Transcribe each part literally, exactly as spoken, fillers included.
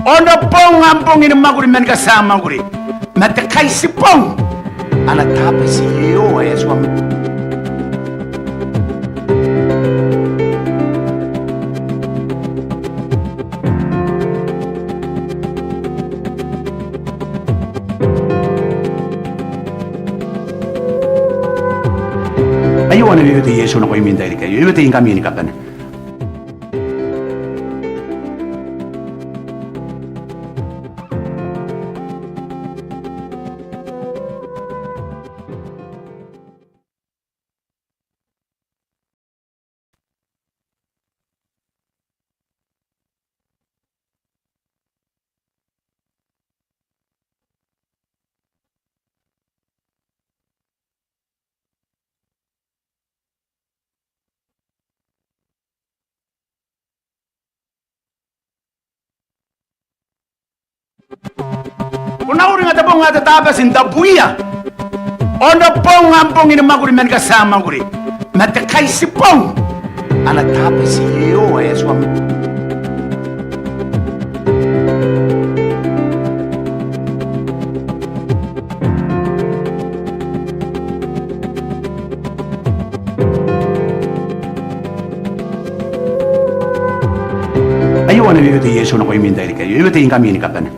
Ao n na bong am bong ni mwakuri ma ni katamwakuri, ma te kaitibong ana Tabati Iehova ae Atuam. Aio ana wewete Iesu nakoimi n tairiki aio, e wewete ngkami ni kabane. Ko na uringa te bong ae te Tabati n tabuia. Ao n na bong am bong ni mwakuri ma ni katamwakuri, ma te kaitibong ana Tabati Iehova ae Atuam. Aio ana wewete Iesu nakoimi n tairiki aio, e wewete ngkami ni kabane.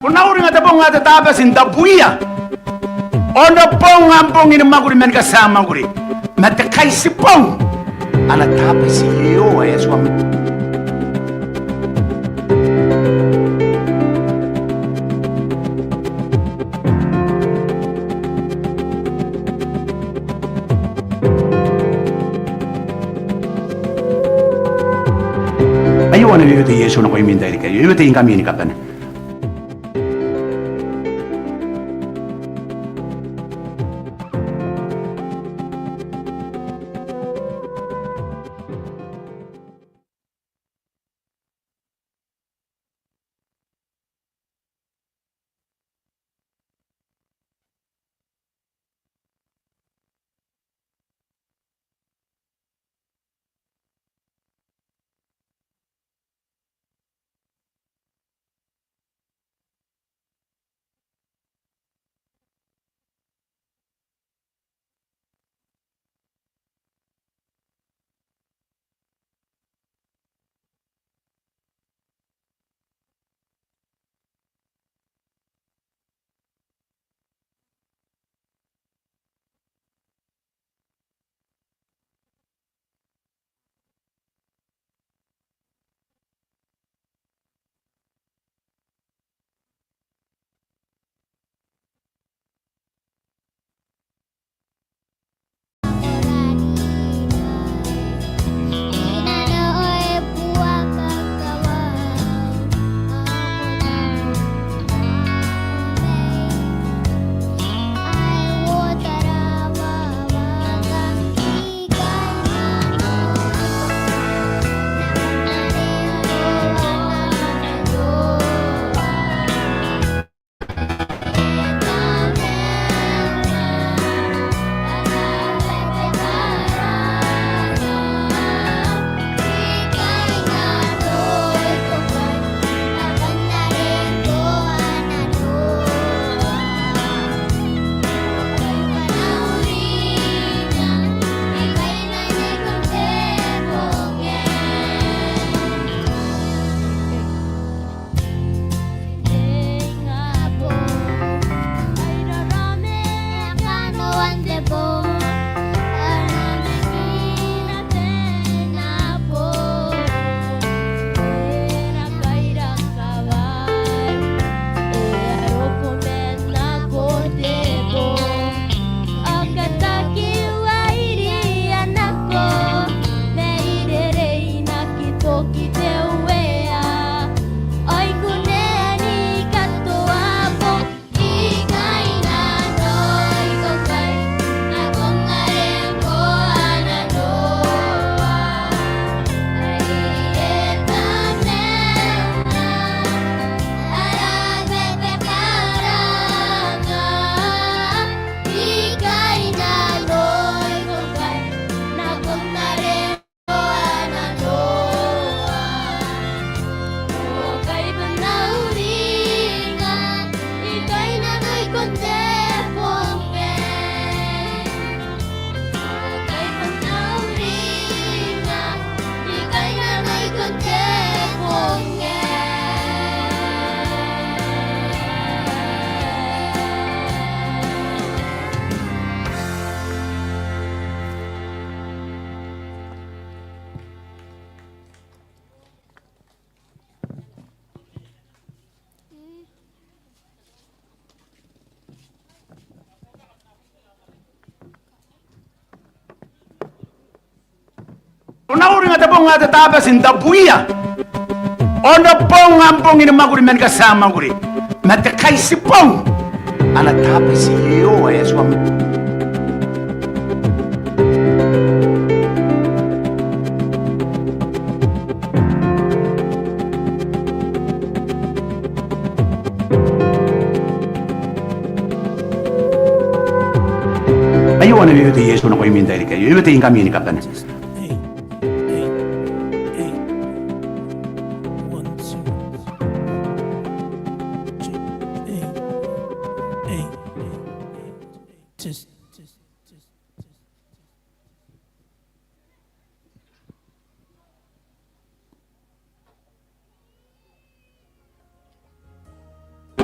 Ko na uringa te bong ae te Tabati n tabuia. Ao n na bong am bong ni mwakuri ma ni katamwakuri, ma te kaitibong ana Tabati Iehova ae Atuam. Aio ana wewete Iesu nakoimi n tairiki aio, e wewete ngkami ni kabane. Ko na uringa te bong ae te Tabati n tabuia, ao n te bong ae bongin mwakuri man te katia mwakuri, ma te kaitibong ana Tabati Iehova ae Atuam. Aio ana weewete Iesu nakoimi n te tairiki aio. E weweteingkami ni kabane.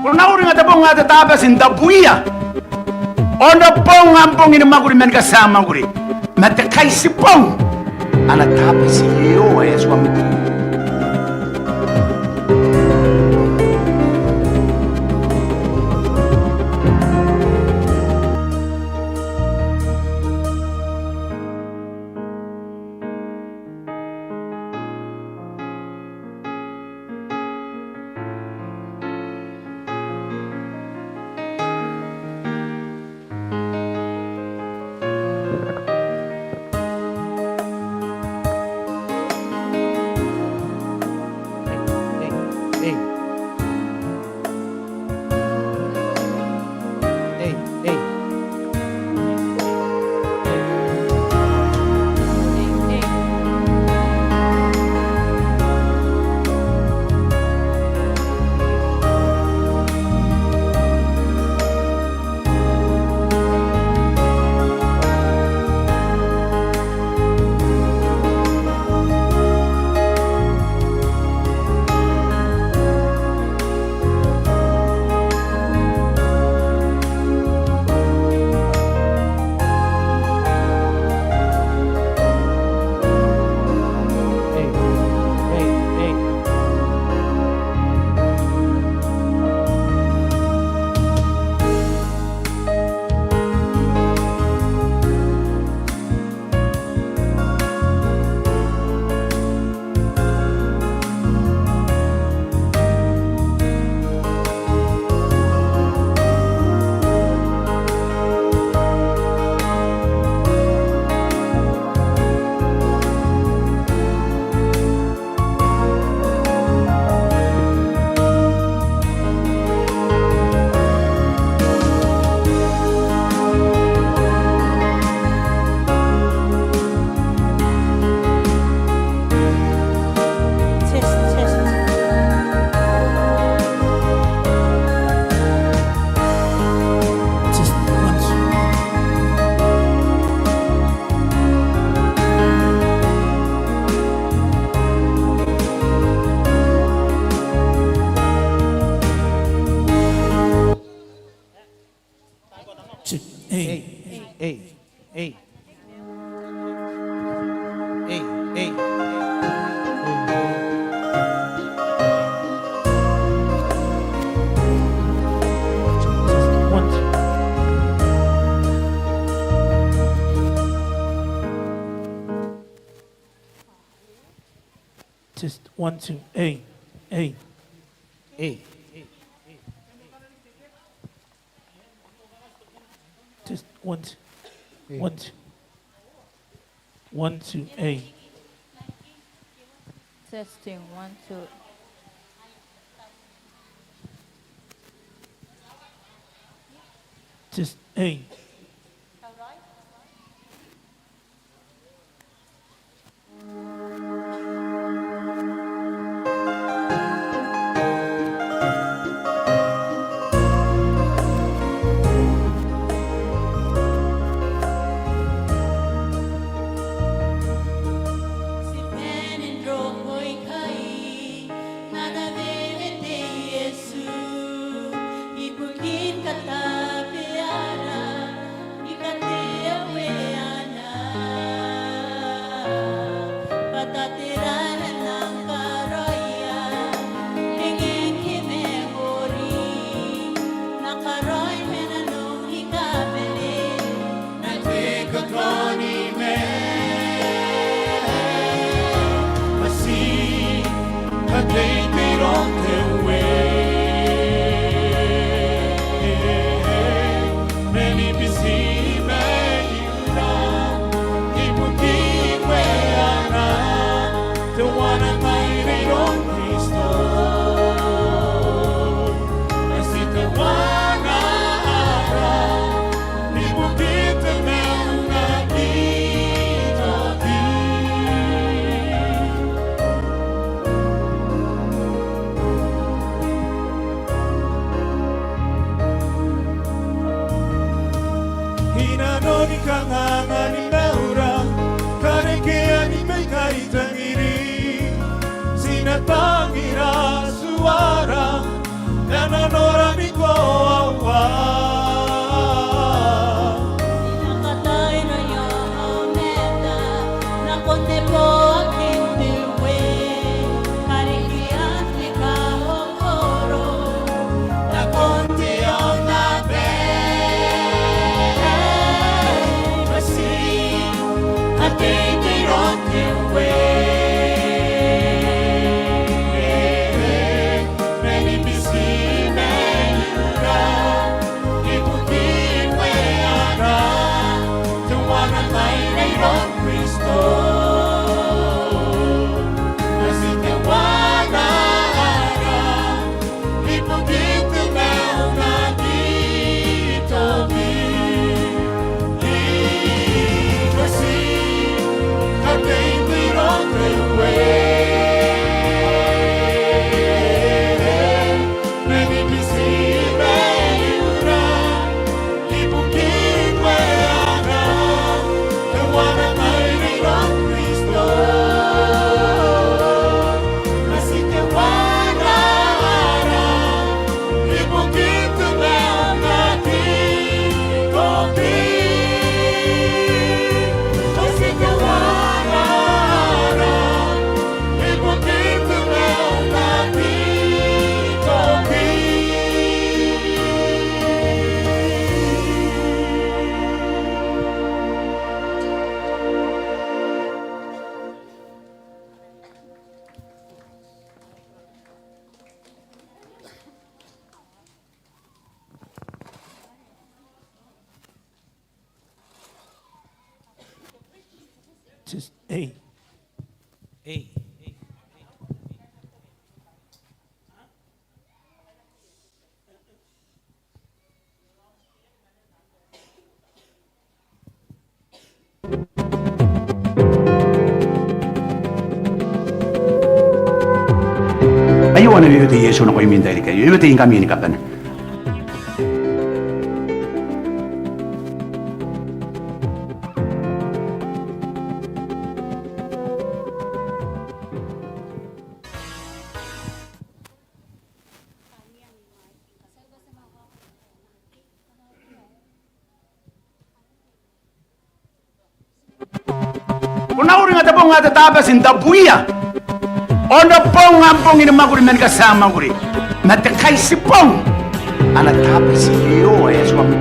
Ko na uringa te bong ae te Tabati n tabuia, ao n te bong ae bongin mwakuri man te katia mwakuri, ma te kaitibong ana Tabati Iehova ae Atuam. Test, test. Test, one, two. Two, hey. Hey, hey, hey. Hey, hey. One, two. Test, one, two. Hey, hey. Hey. Test, one, two. Hey. One, two. One, two, hey. Testing, one, two. Test, hey. Bisi maiura ibukin weana teuana mai iroun Kristo. Bisi teuana ara ibukin te maungaki toki. I nanoni kanganga ni maiura, karekeani mai kai tangiri, ti na tangira Tuara, e na nora ni koaua. I na kataia aomata nakon te boki n te uee, karekean te kaokoro nakon te aonnaba. Bisi, a tei n te iro n te uee. Mani bisi maiura ibukin weana teuana mai iroun Kristo. Bisi teuana ara ibukin te maungaki toki. Bisi, a tei n te iro n te uee. Mani bisi maiura ibukin weana teuana mai iroun Kristo. Bisi teuana ara ibukin te maungaki toki. Bisi teuana ara ibukin te maungaki toki. Just, hey. Hey. Aio ana wewete Iesu nakoimi n tairiki aio. E wewete ngkami ni kabane. Ko na uringa te bong ae te Tabati n tabuia. Ao n te bong ae bong ni mwakuri man te tia mwakuri. Ma te kaitibong ana Tabati Iehova ae Atuara.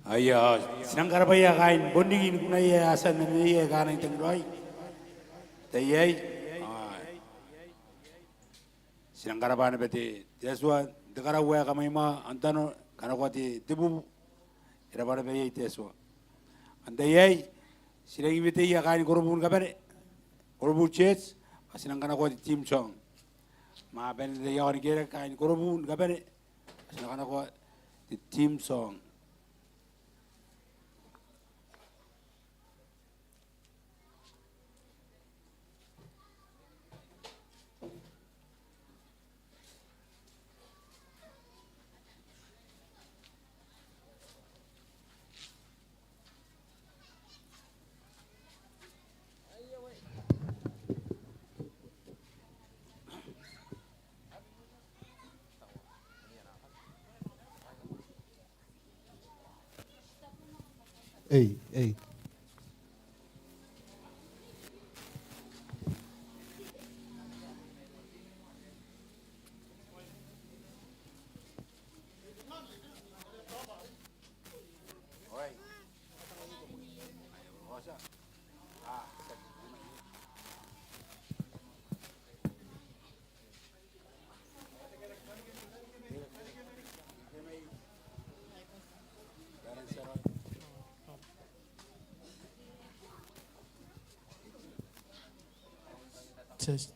Aia, ti nang karabwaia kaain Bonriki ni kunaia ae a tia n anenea aika a nang tangiraoi. Taiai. Ao ti nang karabwa naba te, te Atua n te karau ae kamwaimwaa, ao n tano kanakoa te, te bubu. E rabwa naba iai te Atua. Ao n taiai, ti nang weteia kaain Korobu ni kabane, Korobu Church, ao ti nang kanakoa te theme song. Ma bane n taiaoka ni kerake kaain Korobu ni kabane, ao ti nang kanakoa te theme song. Ei, ei. Test.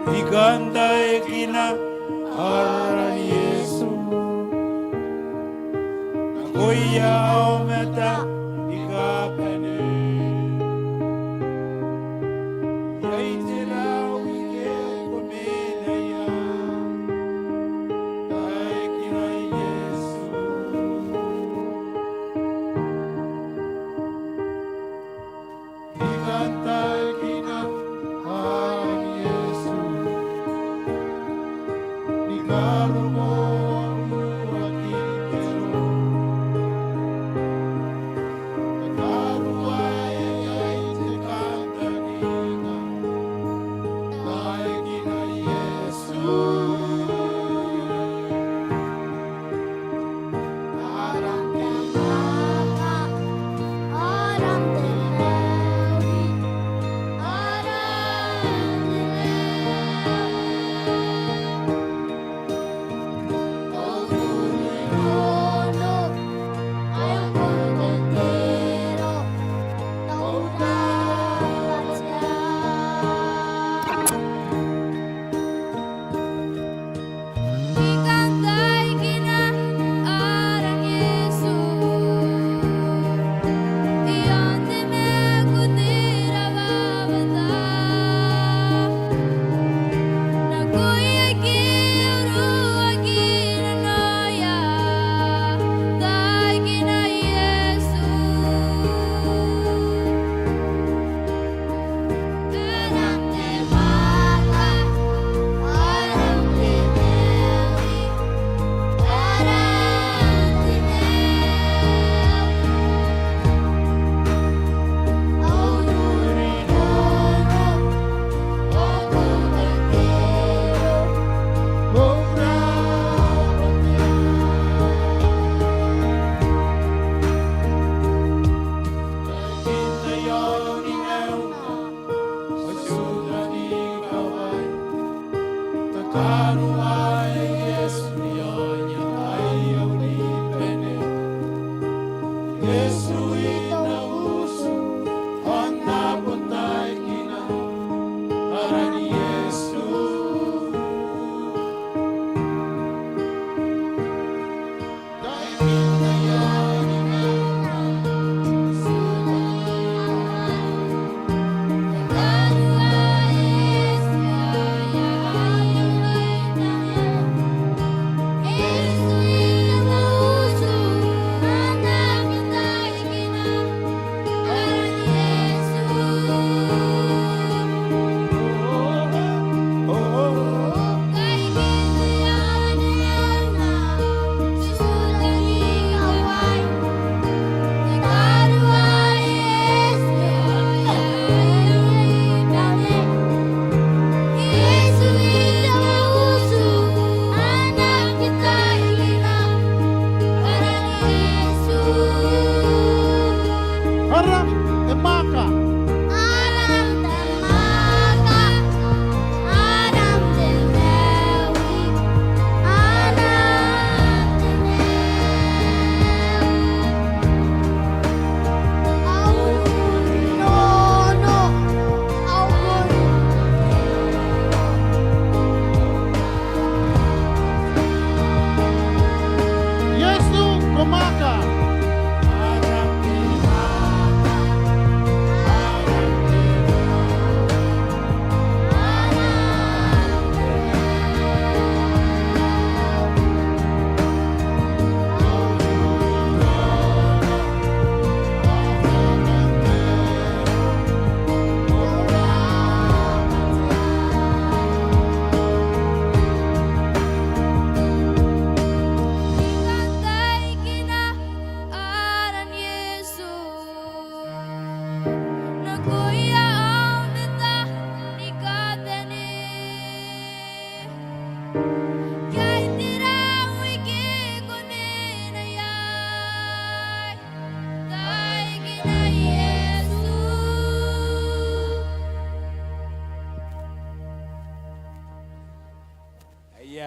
I kan taekina aran Iesu nakoia aomata ni kabane. Iai te rau ike ko mena iai, taekina Iesu. I kan taekina aran Iesu ni karokoa am uakikero.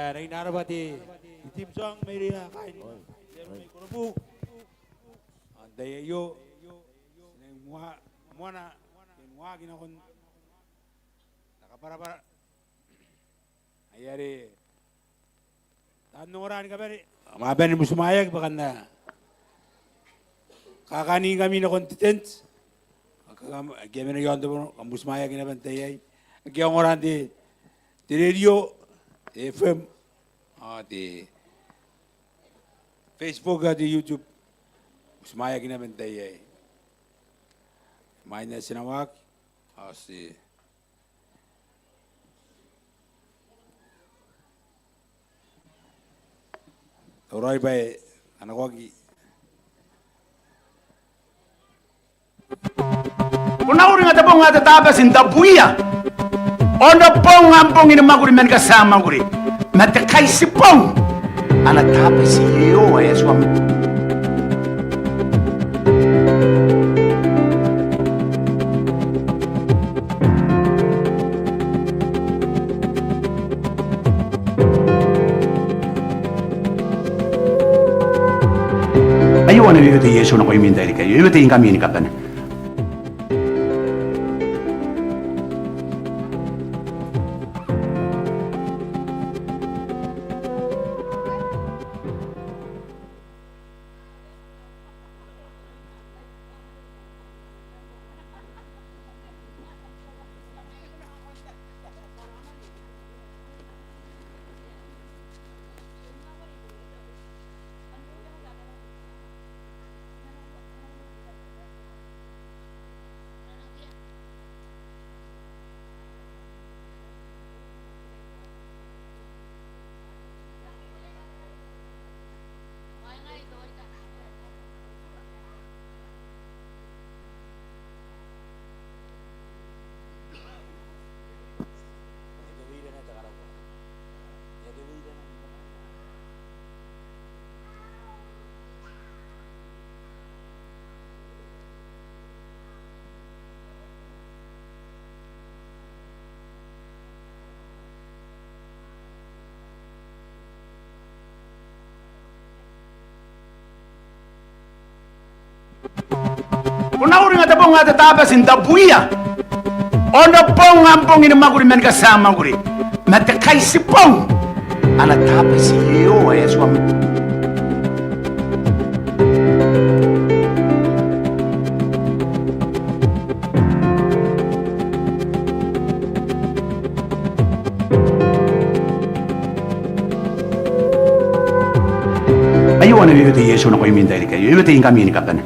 Ara inaraba te, te team song mairouia kaain te aro mai Korobu. Ao n te tai aio ti nang moa, moana, ti nang waaki nakon te kabwarabwara. Ai are taan ongora ni kabane, kam a bane ni butimwaeaki bwa kam na kakaaningkami nakon te tent. Ake a mena i aon te bono, kam butimwaeaki naba n te tai aei. Ake a ongora n te, te radio, te F M, ao te Facebook ao te YouTube, butimwaeaki naba n te tai aei. Imwain ae ti na waaki ao ti tauraoi bwa e kanakoaki. Ko na uringa te bong ae te Tabati n tabuia, ao n te bong ae bong ni mwakuri man katia mwakuri, ma te kaitibong ana Tabati Iehova ae Atuam. Aio ana wewe te Iesu nakoimi n tairiki aio, e weweteingkami ni kabane. Ko na uringa te bong ae te Tabati n tabuia, ao n te bong ae bong ni mwakuri man katia mwakuri, ma te kaitibong ana Tabati Iehova ae Atuam. Aio ana wewe te Iesu nakoimi n tairiki aio, e weweteingkami ni kabane.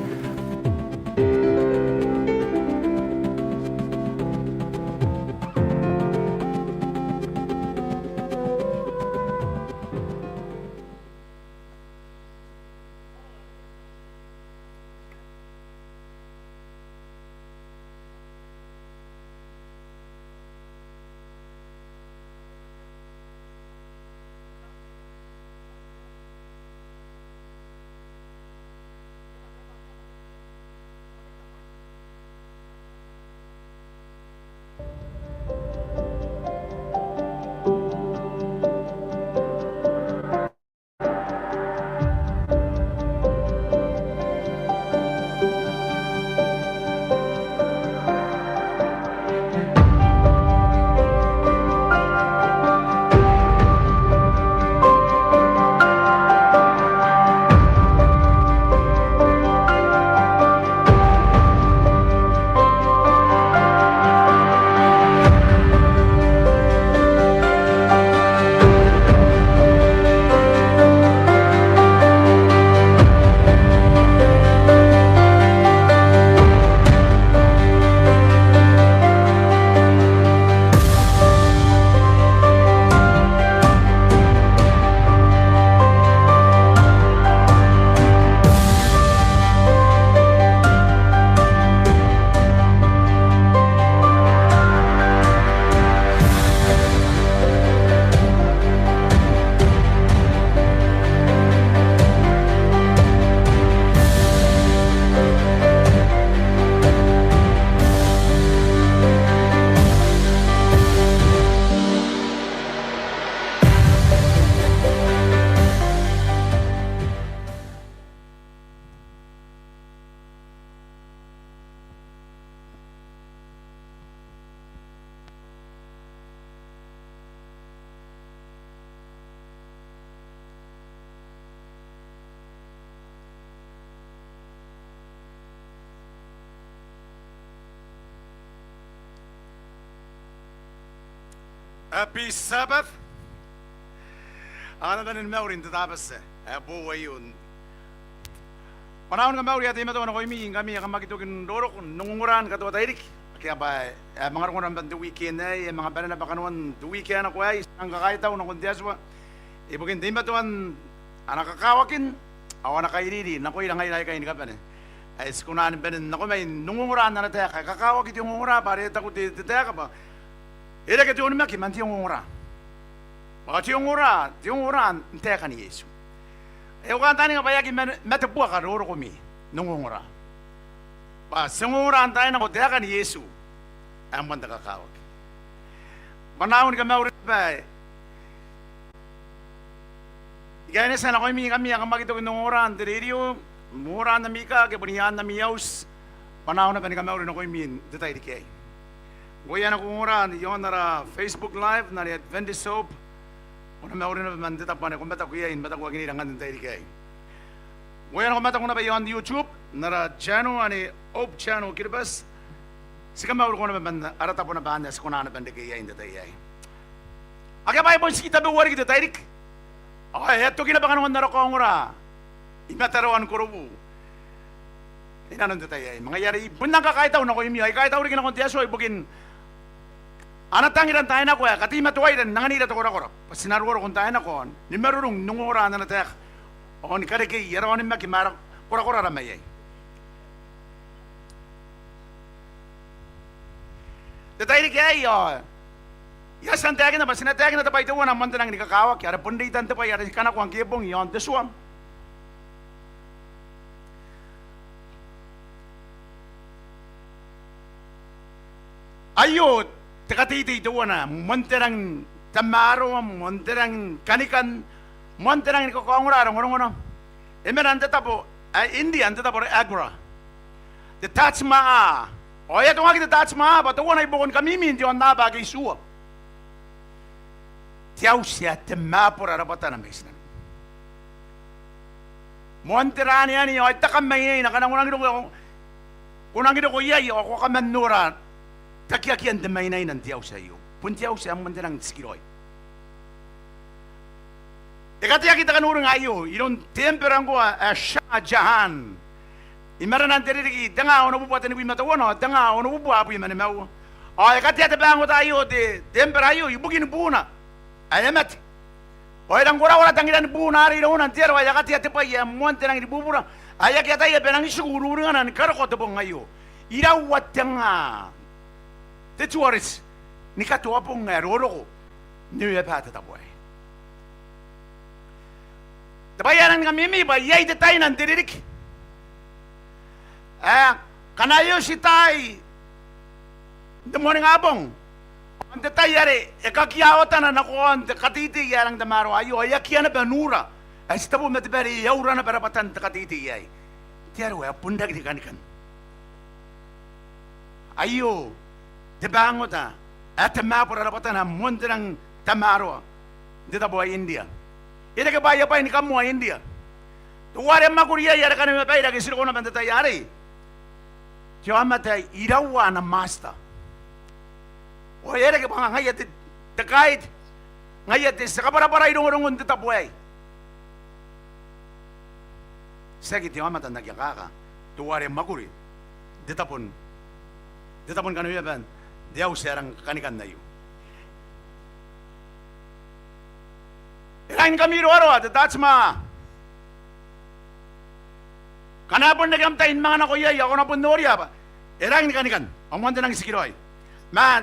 Happy Sabbath. Ao kam na bane ni mauri n te Tabati ae boou aio. Bwanaau ni kamauri ae teimatoa nakoimi ngkami ae kam aki toki n roroko n ongongora ni katoa tairiki. Akea bwa e a manga roko naba n te weekend aei, e a manga bane naba kanoan te weekend nako aei, ti nang kakaitau nakon te Atua ibukin teimatoan ana kakawakin ao ana kairiri nakoira ngaira aikai ni kabane ae ti kona ni bane n nako mai n ongongora n ana taeka. E kakawaki te ongongora bwa are e taku te, te taeka bwa e reke te onimaki man te ongongora. Bwa te ongora, te ongora n taeka ni Iesu. E a kantaninga bwa e aki mate, mate buaka rorokomi n ongongora, bwa ti ongongora n taai nako taeka ni Iesu ae moan te kakawaki. Bwanaau ni kamauri naba ae I kaineti nakoimi ngkami ae kam aki toki n ongora n te rerio, ongora n ami kaa ke bon i aan ami auti. Bwanaau naba ni kamauri nakoimi n te tairiki aei. Ngkoe ae ko ongora i aon ara Facebook Live n are Adventist Hope, ko na mauri naba man te tabo ane ko mataku iai ni matakuakinira ngkanne n te tairiki aei. Ngkoe ae ko mataku naba i aon YouTube n ara channel ane Hope Channel Kiribati, ti kamauriko naba man ara tabo naba anne ae ti kona naba n reke iai n te tai aei. Akea bwa e bon ti tabeua riki te tairiki ao e a toki naba kanoan ara kaongora i mataroan korobu i nanon te tai aei. Ma ngaia are I bon nang kakaitau nakoimi ao I kaitau riki nakon te Atua ibukin ana tangira n taai nako ae kateimatoaira n anganira te korakora bwa ti na roroko n taai nako ni marurung n ongongora n ana taeka ao ni karekei ara onimaki ma ara korakorara mai iai. Te tairiki aei ao I a tia n taekinna bwa ti na taekina te bwai teuana moan te rangi ni kakawaki are bon reitan te bwai are ti kanakoa ngke bong i aon te tua. Aio te kateitei teuana moan te rangi n tamaroa, moan te rangi ni kanikan, moan te rangi ni kakaongora rongorongoana. E mena n te tabo ae India n te tabo are Agra, te Taj Mahal. Ao e atongaki te Taj Mahal bwa teuana i buakon kamimi n te aonnaba ake itiua. Te auti ae te mabora rabwatana mai tinaniku. Moan te raneane ao e takammainaina ngkana ko nangi roko, ko nangi roko iai ao ko a kaman nora takiakian te mainaina n te auti aio. Bon te auti ae moan te rangi n tikiraoi. E kateaki te kanuringa aio iroun te embera ngkoa ae Shah Jahan i marenan te ririki tenga onobubua tenibwi ma teuana ao tenga onobubua abwi ma nimaua. Ao e katea te bangota aio te, te embera aio ibukin buuna ae e mate. Ao e rang korakora tangiran buuna are irouna n te aro ae e a katea te bwai ae moan te rangi ni bubura ae aki ataia bwa e nangi tiku ururingana ni karokoa te bong aio. Iraua tenga te tuareti ni katoa bong ae roroko n ineaba te tabo aei. Te bwai ae e rangi ni kamimi bwa iai te taina n te ririki ae ngkana e oti taai n te moaningabong ao n te tai are e kakiaotana nako aon te kateitei ae rangi n tamaroa aio ao e aki a naba n ura ae ti tabo ma te bwai are e aura naba rabwatan te kateitei aei. Te aro ae bon raki te kanikan. Aio te bangota ae te mabora rabwatana moan te rangi n tamaroa n te tabo ae India. E reke bwa aia bwai ni kamoa India. Teuare mwakuri iai are kanimabaira ake ti roko naba n te tai arei, te aomata iraua ana master. Ao e reke bwa ngaia te, te guide, ngaia te tia kabwarabwarai rongorongon te tabo aei. Tiaki te aomata n aki akaka teuare mwakuri n te tabo n, te tabo ni kanimaban te auti ae rang kanikan aio. E rangi ni kamiroaroa te Taj Mahal. Ngkana e bon reke am tai ni manga nako iai ao ko na bon noria bwa e rangi ni kanikan ao moan te rangi n tikiraoi. Ma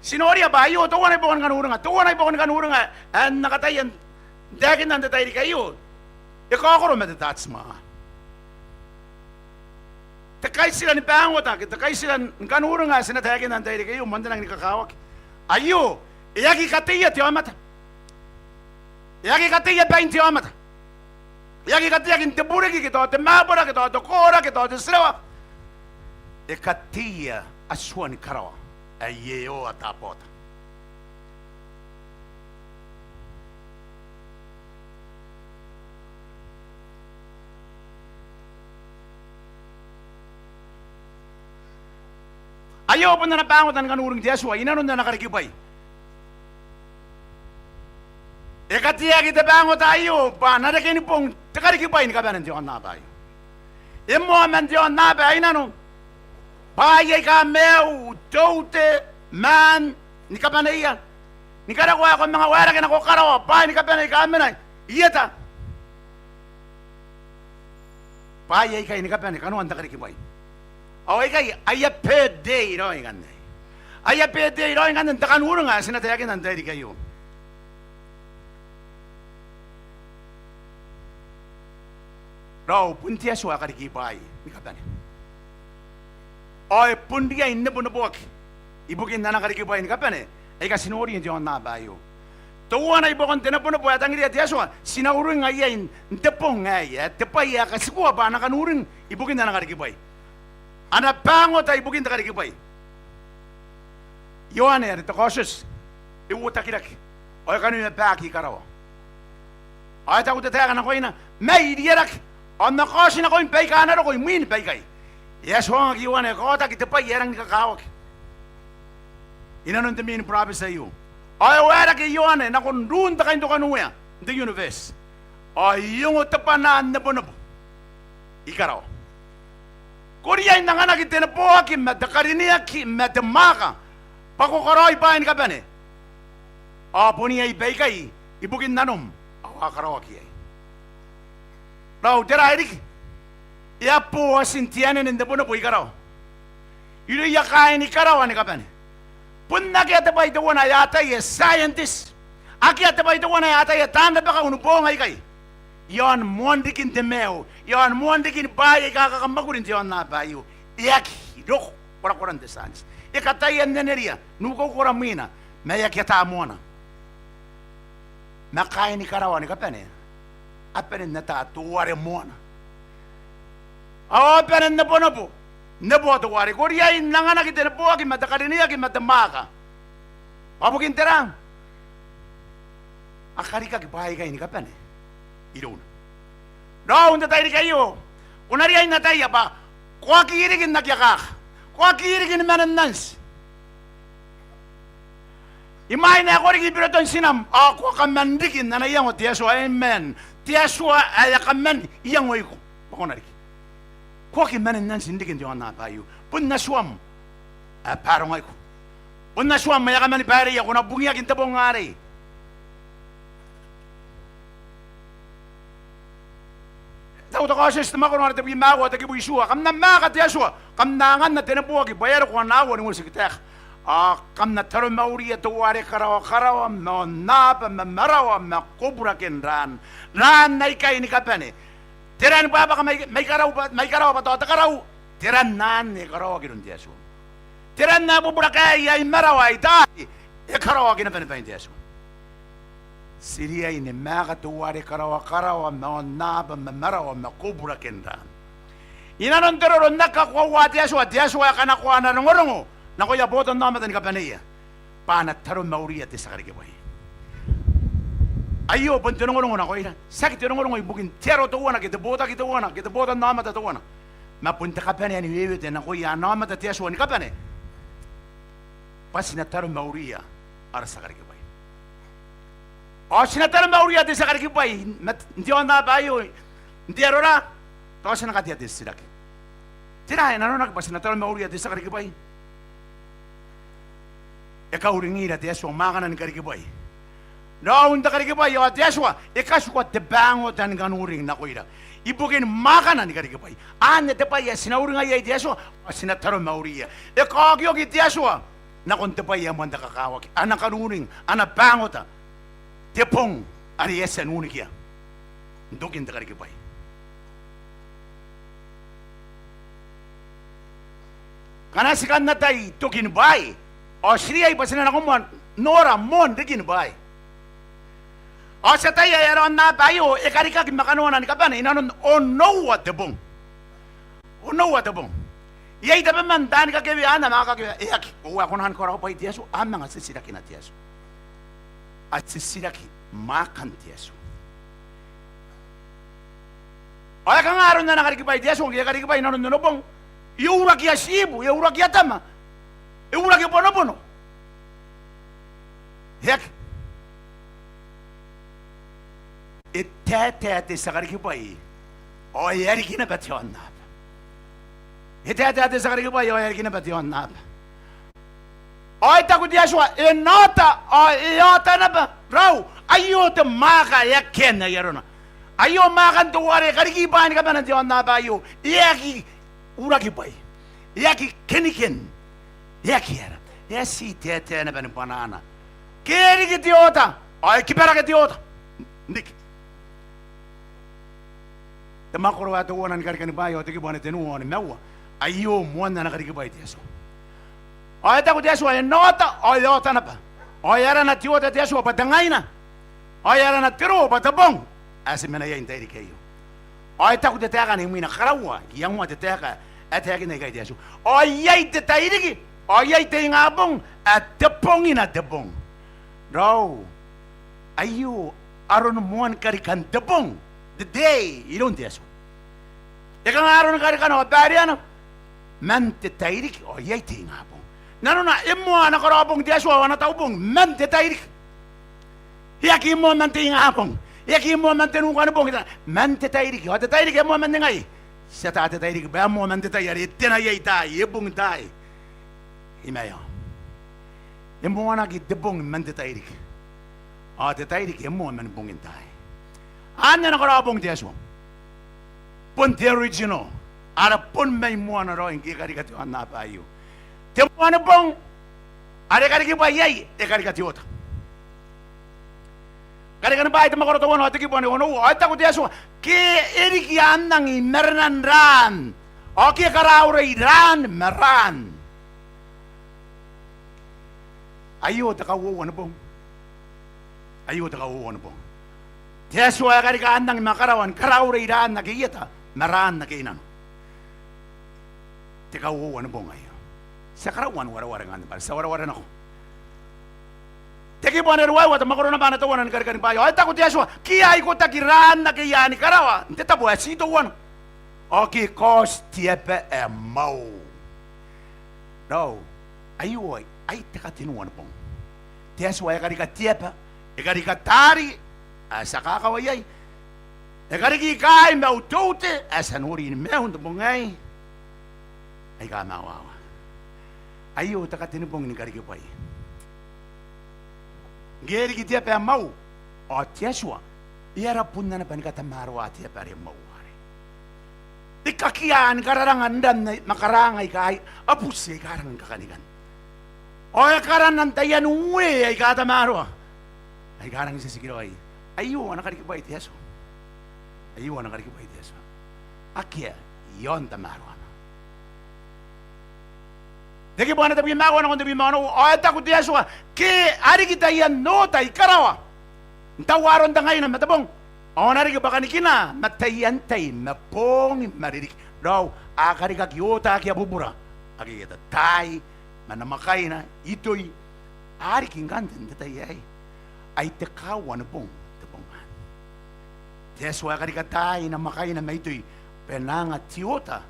ti noria bwa aio teuana i buakon kanuringa, teuana i buakon kanuringa ae N na kataia n taekinna n te tairiki aio. E kaokoro ma te Taj Mahal. Te kaitira ni bangota ke te kaitira ni kanuringa ae ti na taekinna n te tairiki aio moan te rangi ni kakawaki. Aio e aki kateia te aomata. E aki kateia bain te aomata. E aki kateaki n te bureki ke tao te mabora ke tao te koora ke tao te tirewa. E kateia Atua ni karawa ae Iehova Tabaota. Aio bon ana bangota ni kanuring te Atua i nanon ana karekebwai. E kateaki te bangota aio bwa n na reke ni bong te karikibwai ni kabane n te aonnaba aio. E moa man te aonnaba ae i nano bwaai aika maiu, te uti, maan ni kabaneia, ni karokoa ae ko manga waerake nako karawa, bwaai ni kabane aika mena i eta. Bwaai aikai ni kabane kanoan te karikibwai. Ao aikai aia birthday raoi ngkanne. Aia birthday raoi ngkanne n te kanuringa ae ti na taekinna n te tairiki aio. Raou, bon te Atua ae karikibwai ni kabane. Ao e bon riai n neboneboaki ibukin ana karikibwai ni kabane aika ti nori n te aonnaba aio. Teuana i buakon te nebonebo ae tangiria te Atua, ti na uringa iai n te bong aei, ae te bwai ae katikua bwa a na kanoring ibukin ana karikibwai. Ana bangota ibukin te karikibwai. Ioane are te kaotioti, e uotakiraki ao e kanimabaaki i karawa. Ao e taku te taeka nakoina, mai, rierake, ao N na kaoti nakoim baika a na roko imwin baikai. E a tuangaki Ioane, e kaotaki te bwai ae rangi ni kakawaki i nanon te mean prophecy aio. Ao e waerake Ioane nakon ruun te kaintokanuea n te universe. Ao e ongo te bwanaa n nebonebo i karawa. Ko riai n anganaki te neboaki ma te karineaki ma te mwaaka bwa ko karaoi bwaai ni kabane. Ao bon iai baikai ibukin nanom ao a karaoaki iai. Raou, tera ae riki? E a bo otin te anene n nebonebo i karawa irouia kaain karawa ni kabane. Bon akea te bwai teuana ae ataia scientist. Akea te bwai teuana ae ataia taan rabakau ni boong aikai. Iaon moan rikin te maiu, iaon moan rikin bwaai aika kakamwakuri n te aonnaba aio. E aki roko korakoran te science. E kataia n aneria n ukoukora mwina, ma e aki ata moana. Ma kaain karawa ni kabane a bane n ata teuare moana. Ao a bane n nebonebo, neboa teuarei. Ko riai n anganaki te neboaki ma te karineaki ma te mwaaka. Bwa bukin tera? A karikaki bwaai aikai ni kabane irouna. Raou, n te tairiki aio ko na riai n ataia bwa ko aki riki n aki akaka, ko aki riki ni manenanti. Imwain ae ko riki i biroton tinam ao ko a kaman riki n ana iango te Atua, amen. Te Atua ae a kaman iangoiko bwa ko na riki. Ko aki manenanti n riki n te aonnaba aio. Bon Atuam ae barongaiko. Bon Atuam ae a kaman bareia ko na bungiaki n te bong arei. Tau te Kaotioti te mwakoro are tebwi ma aua, te kibu itiua. Kam na mwaaka te Atua, kam na anganna te neboaki bwa e a roko ana aoa ni uotikitaeka. Ao kam na taromauria teuare karawakarawa ma aonnaba ma marawa ma koburake n raan, raan aikai ni kabane. Te ran bwabwaka mai, mai karawa bwa, mai karawa bwa tao te karau, te ran anne e karaoaki iroun te Atua. Te ran ae bubura kaei, ai marawa, ai taari, e karaoaki naba ni bain te Atua. Ti riai ni mwaaka teuare karawakarawa ma aonnaba ma marawa ma koburake n raan. I nanon te roro n aki kakoaua te Atua, te Atua e kanakoa ana rongorongo nakoia botannaomata ni kabaneia bwa a na taromauria te tia karikibwai. Aio bon te rongorongo nakoira. Tiaki te rongorongo ibukin te aro teuana ke te botaki teuana ke te botannaomata teuana, ma bon te kabanea ni wewete nakoia ana aomata te Atua ni kabane bwa ti na taromauria ara tia karikibwai. Ao ti na taromauria te tia karikibwai ma, n te aonnaba aio, n te aro ra, tao ti na katea te titiraki. Tera ae nanonaki bwa ti na taromauria te tia karikibwai? E kauringira te Atua mwaakana ni karikibwai. Raou, n te karikibwai ao te Atua e katikua te bangota ni kanoring nakoira ibukin mwaakana ni karikibwai. Anne te bwai ae ti na uringa iai te Atua, ao ti na taromauria. E kaokioki te Atua nakon te bwai ae moan te kakawaki, ana kanoring, ana bangota, te bong are e a tia n unikia n tokin te karikibwai. Ngkana ti kan atai tokin bwaai, ao ti riai bwa ti na nako moa n nora moan rikin bwaai. Ao ti ataia ae ara aonnaba aio e karikaki ma kanoana ni kabane i nanon onoua te bong. Onoua te bong. Iai tabeman taani kakewea anne ma kakewea, e aki, koaua ko nang karaobwai te Atua, a manga titirakina te Atua. A titiraki mwaakan te Atua. Ao e kanga aron ana karikibwai te Atua ngke e karikibwai i nanon onobong? E urakia tiibu, e urakia tama, e urakia bonobono. E aki. taetae te tia karikibwai ao e a riki naba te aonnaba. E taetae te tia karikibwai ao e a riki naba te aonnaba. Ao e taku te Atua, e na ota, ao e ota naba. Raou, aio te mwaaka ae akea n ai arona. Aio mwaakan teuare e kariki bwaai ni kabane n te aonnaba aio. E aki uraki bwai. E aki keniken. E aki aera. E a tii taetae naba ni bwanaana. Ke e riki te ota, ao e kibarake te ota. N riki. Te mwakoro ae teuana ni Karikani Bwaai ao te kibu ae tenua ao nimaua. Aio moan ana karikibwai te Atua. Ao e taku te Atua, e na ota, ao e ota naba. Ao e arana te ota te Atua bwa te ngaina. Ao e arana te roo bwa te bong. Ae ti mena iai n te tairiki aio. Ao e taku te taeka ae imwina, karaua, iangoa te taeka ae taekinna ikai te Atua. Ao iai te tairiki, ao iai te ingabong, ae te bong, ina te bong. Raou, aio aron moan karikan te bong, the day, iroun te Atua. E kanga aron karikana ao baireana? Man te tairiki ao iai te ingabong. Nanona e moa ana karaobong te Atua ao ana taubong man te tairiki. E aki moa man te ingabong. E aki moa man te nukanibong. Man te tairiki. Ao te tairiki e moa man ningai? Ti ata te tairiki bwa e moa man te tai are e tena iai taai, e bong taai. Imaeo. E moanaki te bong man te tairiki. Ao te tairiki e moa man bongin taai. Anne ana karaobong te Atua. Bon te original. Ara bon mai moana raoi ngke e karika te aonnaba aio. Te moanibong are e karikibwai iai, e karika te ota. Karikani Bwaai te mwakoro teuana ao te kibu ae onoua. Ao e taku te Atua, ke e riki anang i marenan raan, ao ke e karaurei raan ma raan. Aio te kauoua ni bong. Aio te kauoua ni bong. Te Atua e karika anang ma karawa ni karaurei raan ake i eta ma raan ake i nano. Te kauoua ni bong aio. Ti a karaua ni wareware ngkanne bwa ti a wareware nako. Te kibu ae ruaiwa te mwakoro naba ae teuana ni Karikani Bwaai. Ao e taku te Atua, ke e a ikotaki raan ake i aani karawa n te tabo ae ti teuana, ao ke e kaoti te aba ae mwauu. Raou, aio ai te katenua ni bong. Te Atua e karika te aba, e karika taari ae ti a kakawa iai, e kariki kaai ma uteute ae ti a nori ni maiu n te bong aei aika maiuawa. Aio te katenibong ni karikibwai. Ngke e riki te aba ae mwauu, ao te Atua e a rabunna naba ni katamaroa te aba are mwauu arei. E kakiaa ni kararanga n ran ma karaanga aika a buti aika rangi ni kakanikan. Ao e karanna n taian uee aika tamaroa, aika rangi n titiraki raoi. Aio ana karikibwai te Atua. Aio ana karikibwai te Atua. Akea i aon tamaroana. Te kibu ae tebwi ma aua nakon tebwi ma onoua. Ao e taku te Atua, ke a riki taian oota i karawa n tauaaron te ngaina ma te bong, ao a na riki bwa kanikina ma taian tai ma boong ma ririki. Raou, a karikaki oota ake a bubura, ake i eta, taai ma namwakaina, itoi, a riki ngkanne n te tai aei. Ai te kauoua ni bong te bong anne. Te Atua e karika taai, namwakaina ma itoi bwa e na anga te oota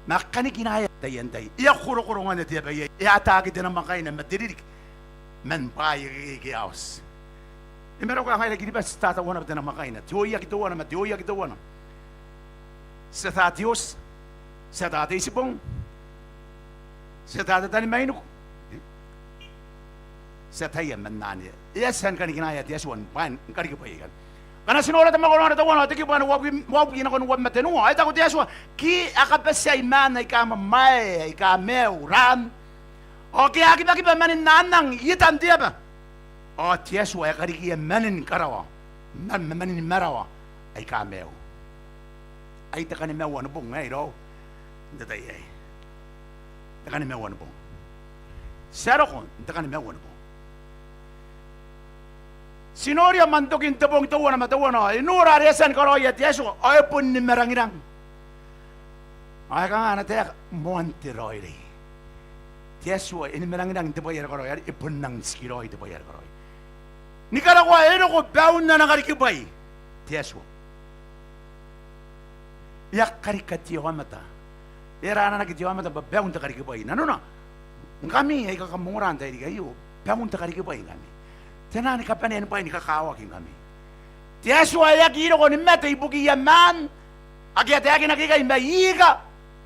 ma kanikinaean taian tai. E a korokoro ngkanne te aba aei, e ataaki te namwakaina ma te ririki man bwaai akekei ake a oti. E marokoa ngaira Kiribati, ti tatauana bwa te namwakaina, te oiaki teuana ma te oiaki teuana. Ti ata te oti, ti ata te itibong, ti ata te tanimainiku. Ti ataia man anne. E a tia ni kanikinaea te Atua ni bwain karikibwai aikai. Ngkana ti nora te mwakoro ae teuana ao te kibu ae uabwi, uabwi nakon uabwi ma tenua. Ao e taku te Atua, ke a kabatia i maan aika mwamwae aika maiu raan, ao ke a kibakiba manin anang i etan te aba, ao te Atua e karikia manin karawa ma, ma manin marawa aika maiu. Ai te kanimaua ni bong aei raou n te tai aei. Te kanimaua ni bong. Ti a roko n te kanimaua ni bong. Ti noria man tokin te bong teuana ma teuana, e nora are e a tia ni karaoia te Atua, ao e bon ni marangirang. Ao e kanga ana taeka? Moan te raoiroi. Te Atua e ni marangirang n te bwai are e karaoia, are e bon rangi n tikiraoi te bwai are e karaoia. Ni karokoa e roko baun ana karikibwai te Atua. E a karika te aomata. E aranaki te aomata bwa baun te karikibwai. Nanona, ngkami aika kam ongora n te tairiki aio, baun te karikibwai ngkami. Te nang ni kabanea ni bwai ni kakawaki ngkami. Te Atua e aki roko ni mate ibukiia maan ake a taekinaki ikai, ma ika,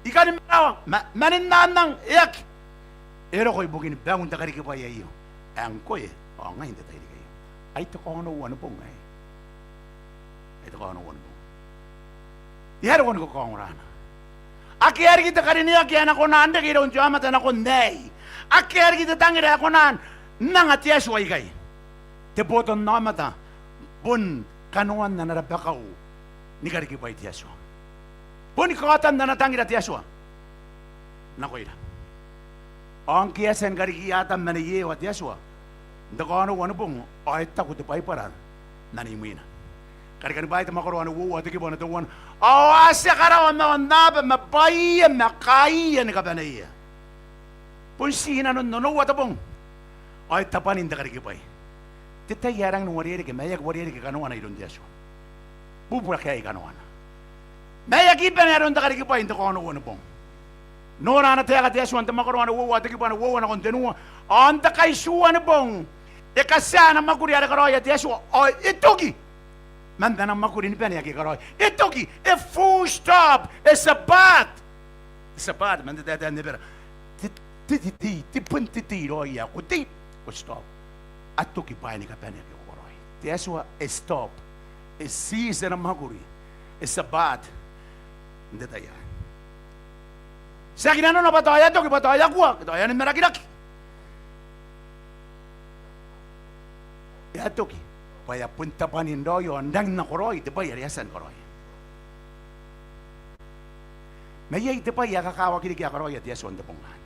i kani marawa, ma, ma nin anang, e aki. E roko ibukin baun te karikibwai aio. Ae ngkoe ao ngai n te tairiki aio. Ai te kaonoua ni bong aei. Ai te kaonoua ni bong. E a roko ni kakaongorana. Akea riki te karineaki ae na kona n reke iroun te aomata nakon aei. Akea riki te tangira ae kona n anga te Atua ikai. Te botannaomata bon kanoan ana rabakau ni karikibwai te Atua. Boni kaotan ana tangira te Atua nakoira. Ao ngke e a tia ni karikiia Atam ma Nei Ewa te Atua n te kaonoua ni bong, ao e taku te Baibara n ana imwina. Karikani Bwaai te mwakoro ae uoua, te kibu ae teuana. Ao a tia karawa ma aonnaba, ma bwaiia, ma kaaia ni kabaneia. Bon ti nanon onoua te bong ao e tabwanin te karikibwai. Te tai ae rangi n uarereke, ma e aki uarereke kanoana iroun te Atua. Bubura ke ai kanoana. Ma e aki bane aron te karikibwai n te kaonoua ni bong. Nora ana taeka te Atua n te mwakoro ae uoua, te kibu ae uoua nakon tenua. Ao n te kaitiua ni bong e katia ana mwakuri are karaoia te Atua, ao e toki man ana mwakuri ni bane ake e karaoia. E toki, e full stop, e Sabbath. E Sabbath man te taetae n Ebera. Te, te, te, te, te bon te, te raoi ae ko, te, ko stop. A toki bwaai ni kabane ake ko karaoi. Te Atua e stop, e cease ana mwakuri, e Sabbath n te tai anne. Tiaki nanona bwa tao e a toki, bwa tao e a kua, tao e a ni marakiraki. E a toki bwa e a bon tabwanin raoi ao n rangi n nakoraoi te bwai are e a tia ni karaoia. Ma iai te bwai ae kakawaki riki ae karaoia te Atua n te bong anne.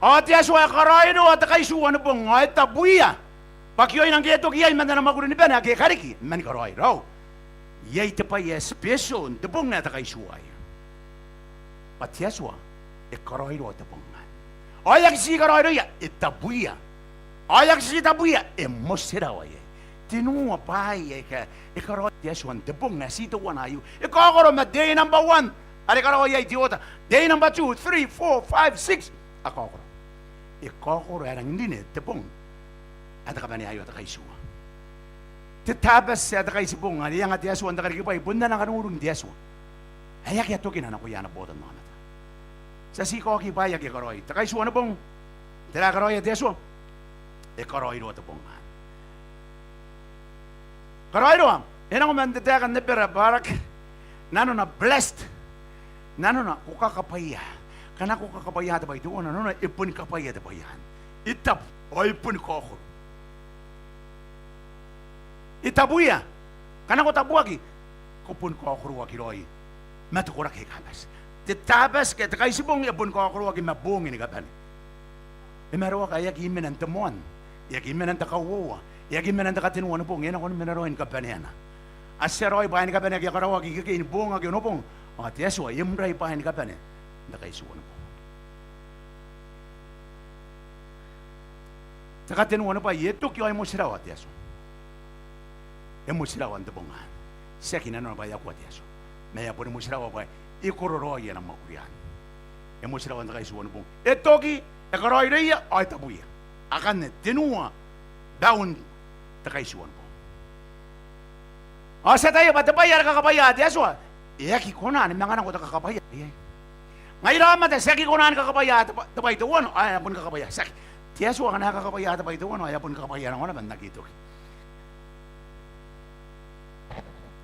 Ao te Atua e karaoiroa te kaitiua ni bong ao e tabuia. Bwa kioina ngke e toki iai man ana mwakuri ni bane ake e kariki man karaoi. Raou, iai te bwai ae special n te bong ae te kaitiua aio. Bwa te Atua e karaoiroa te bong anne. Ao e aki ti karaoiroia, e tabuia. Ao e aki ti tabuia, e motirawa iai. Tenua bwaai aika e karaoia te Atua n te bong ae ti teuana aio. E kaokoro ma day number one are karaoia iai te oota. Day number two, three, four, five, six. A kaokoro. E kaokoro ae rangi n rine te bong ae te kabanea aio ae te kaitiua. Te Tabati ae te Kaitibong are e anga te Atua n te karikibwai bon ana kanurung te Atua ae akea tokina nakoia ana botannaomata. Ti a ti kaoki bwaai ake e karaoi. Te kaitiua ni bong, tera ae karaoia te Atua? E karaoiroa te bong anne. Karaoiroa, e nako man te taeka n Ebera bwa rake nanona blessed. Nanona ko kakabwaia. Ngkana ko kakabwaia te bwai teuana, nanona e boni kabwaia te bwai anne. E tabu, ao e boni kaokoro. E tabuia. Ngkana ko tabuaki, ko boni kaokoroaki raoi ma te koraki aika bati. Te Tabati ke te Kaitibong e boni kaokoroaki ma boong ni kabane. E maroaka, e aki mena n te moan, e aki mena n te kauoua, e aki mena n te katenua ni bong, e nako ni mena raoi ni kabaneana. A tia raoi bwaai ni kabane ake a karaoaki ikekei ni boong ake onobong, ao te Atua e mrai bwaai ni kabane n te kaitiua ni bong. Te katenua ni bwai, e toki ao e motirawa te Atua. E motirawa n te bong anne. Tiaki nanona bwa e a kua te Atua, ma e a boni motirawa bwa e koro raoi ana mwakuri anne. E motirawa n te kaitiua ni bong. E toki, e karaoiroia, ao e tabuia. Akanne tenua baun te kaitiua ni bong. Ao ti ataia bwa te bwai are kakabwaia te Atua e aki kona ni manga nako te kakabwaia iai. Ngaira aomata ti aki kona ni kakabwaia te bwa-, te bwai teuana ao e a boni kakabwaia. Tiaki. Te Atua ngkana e kakabwaia te bwai teuana ao e a boni kakabwaia nako naba n aki toki.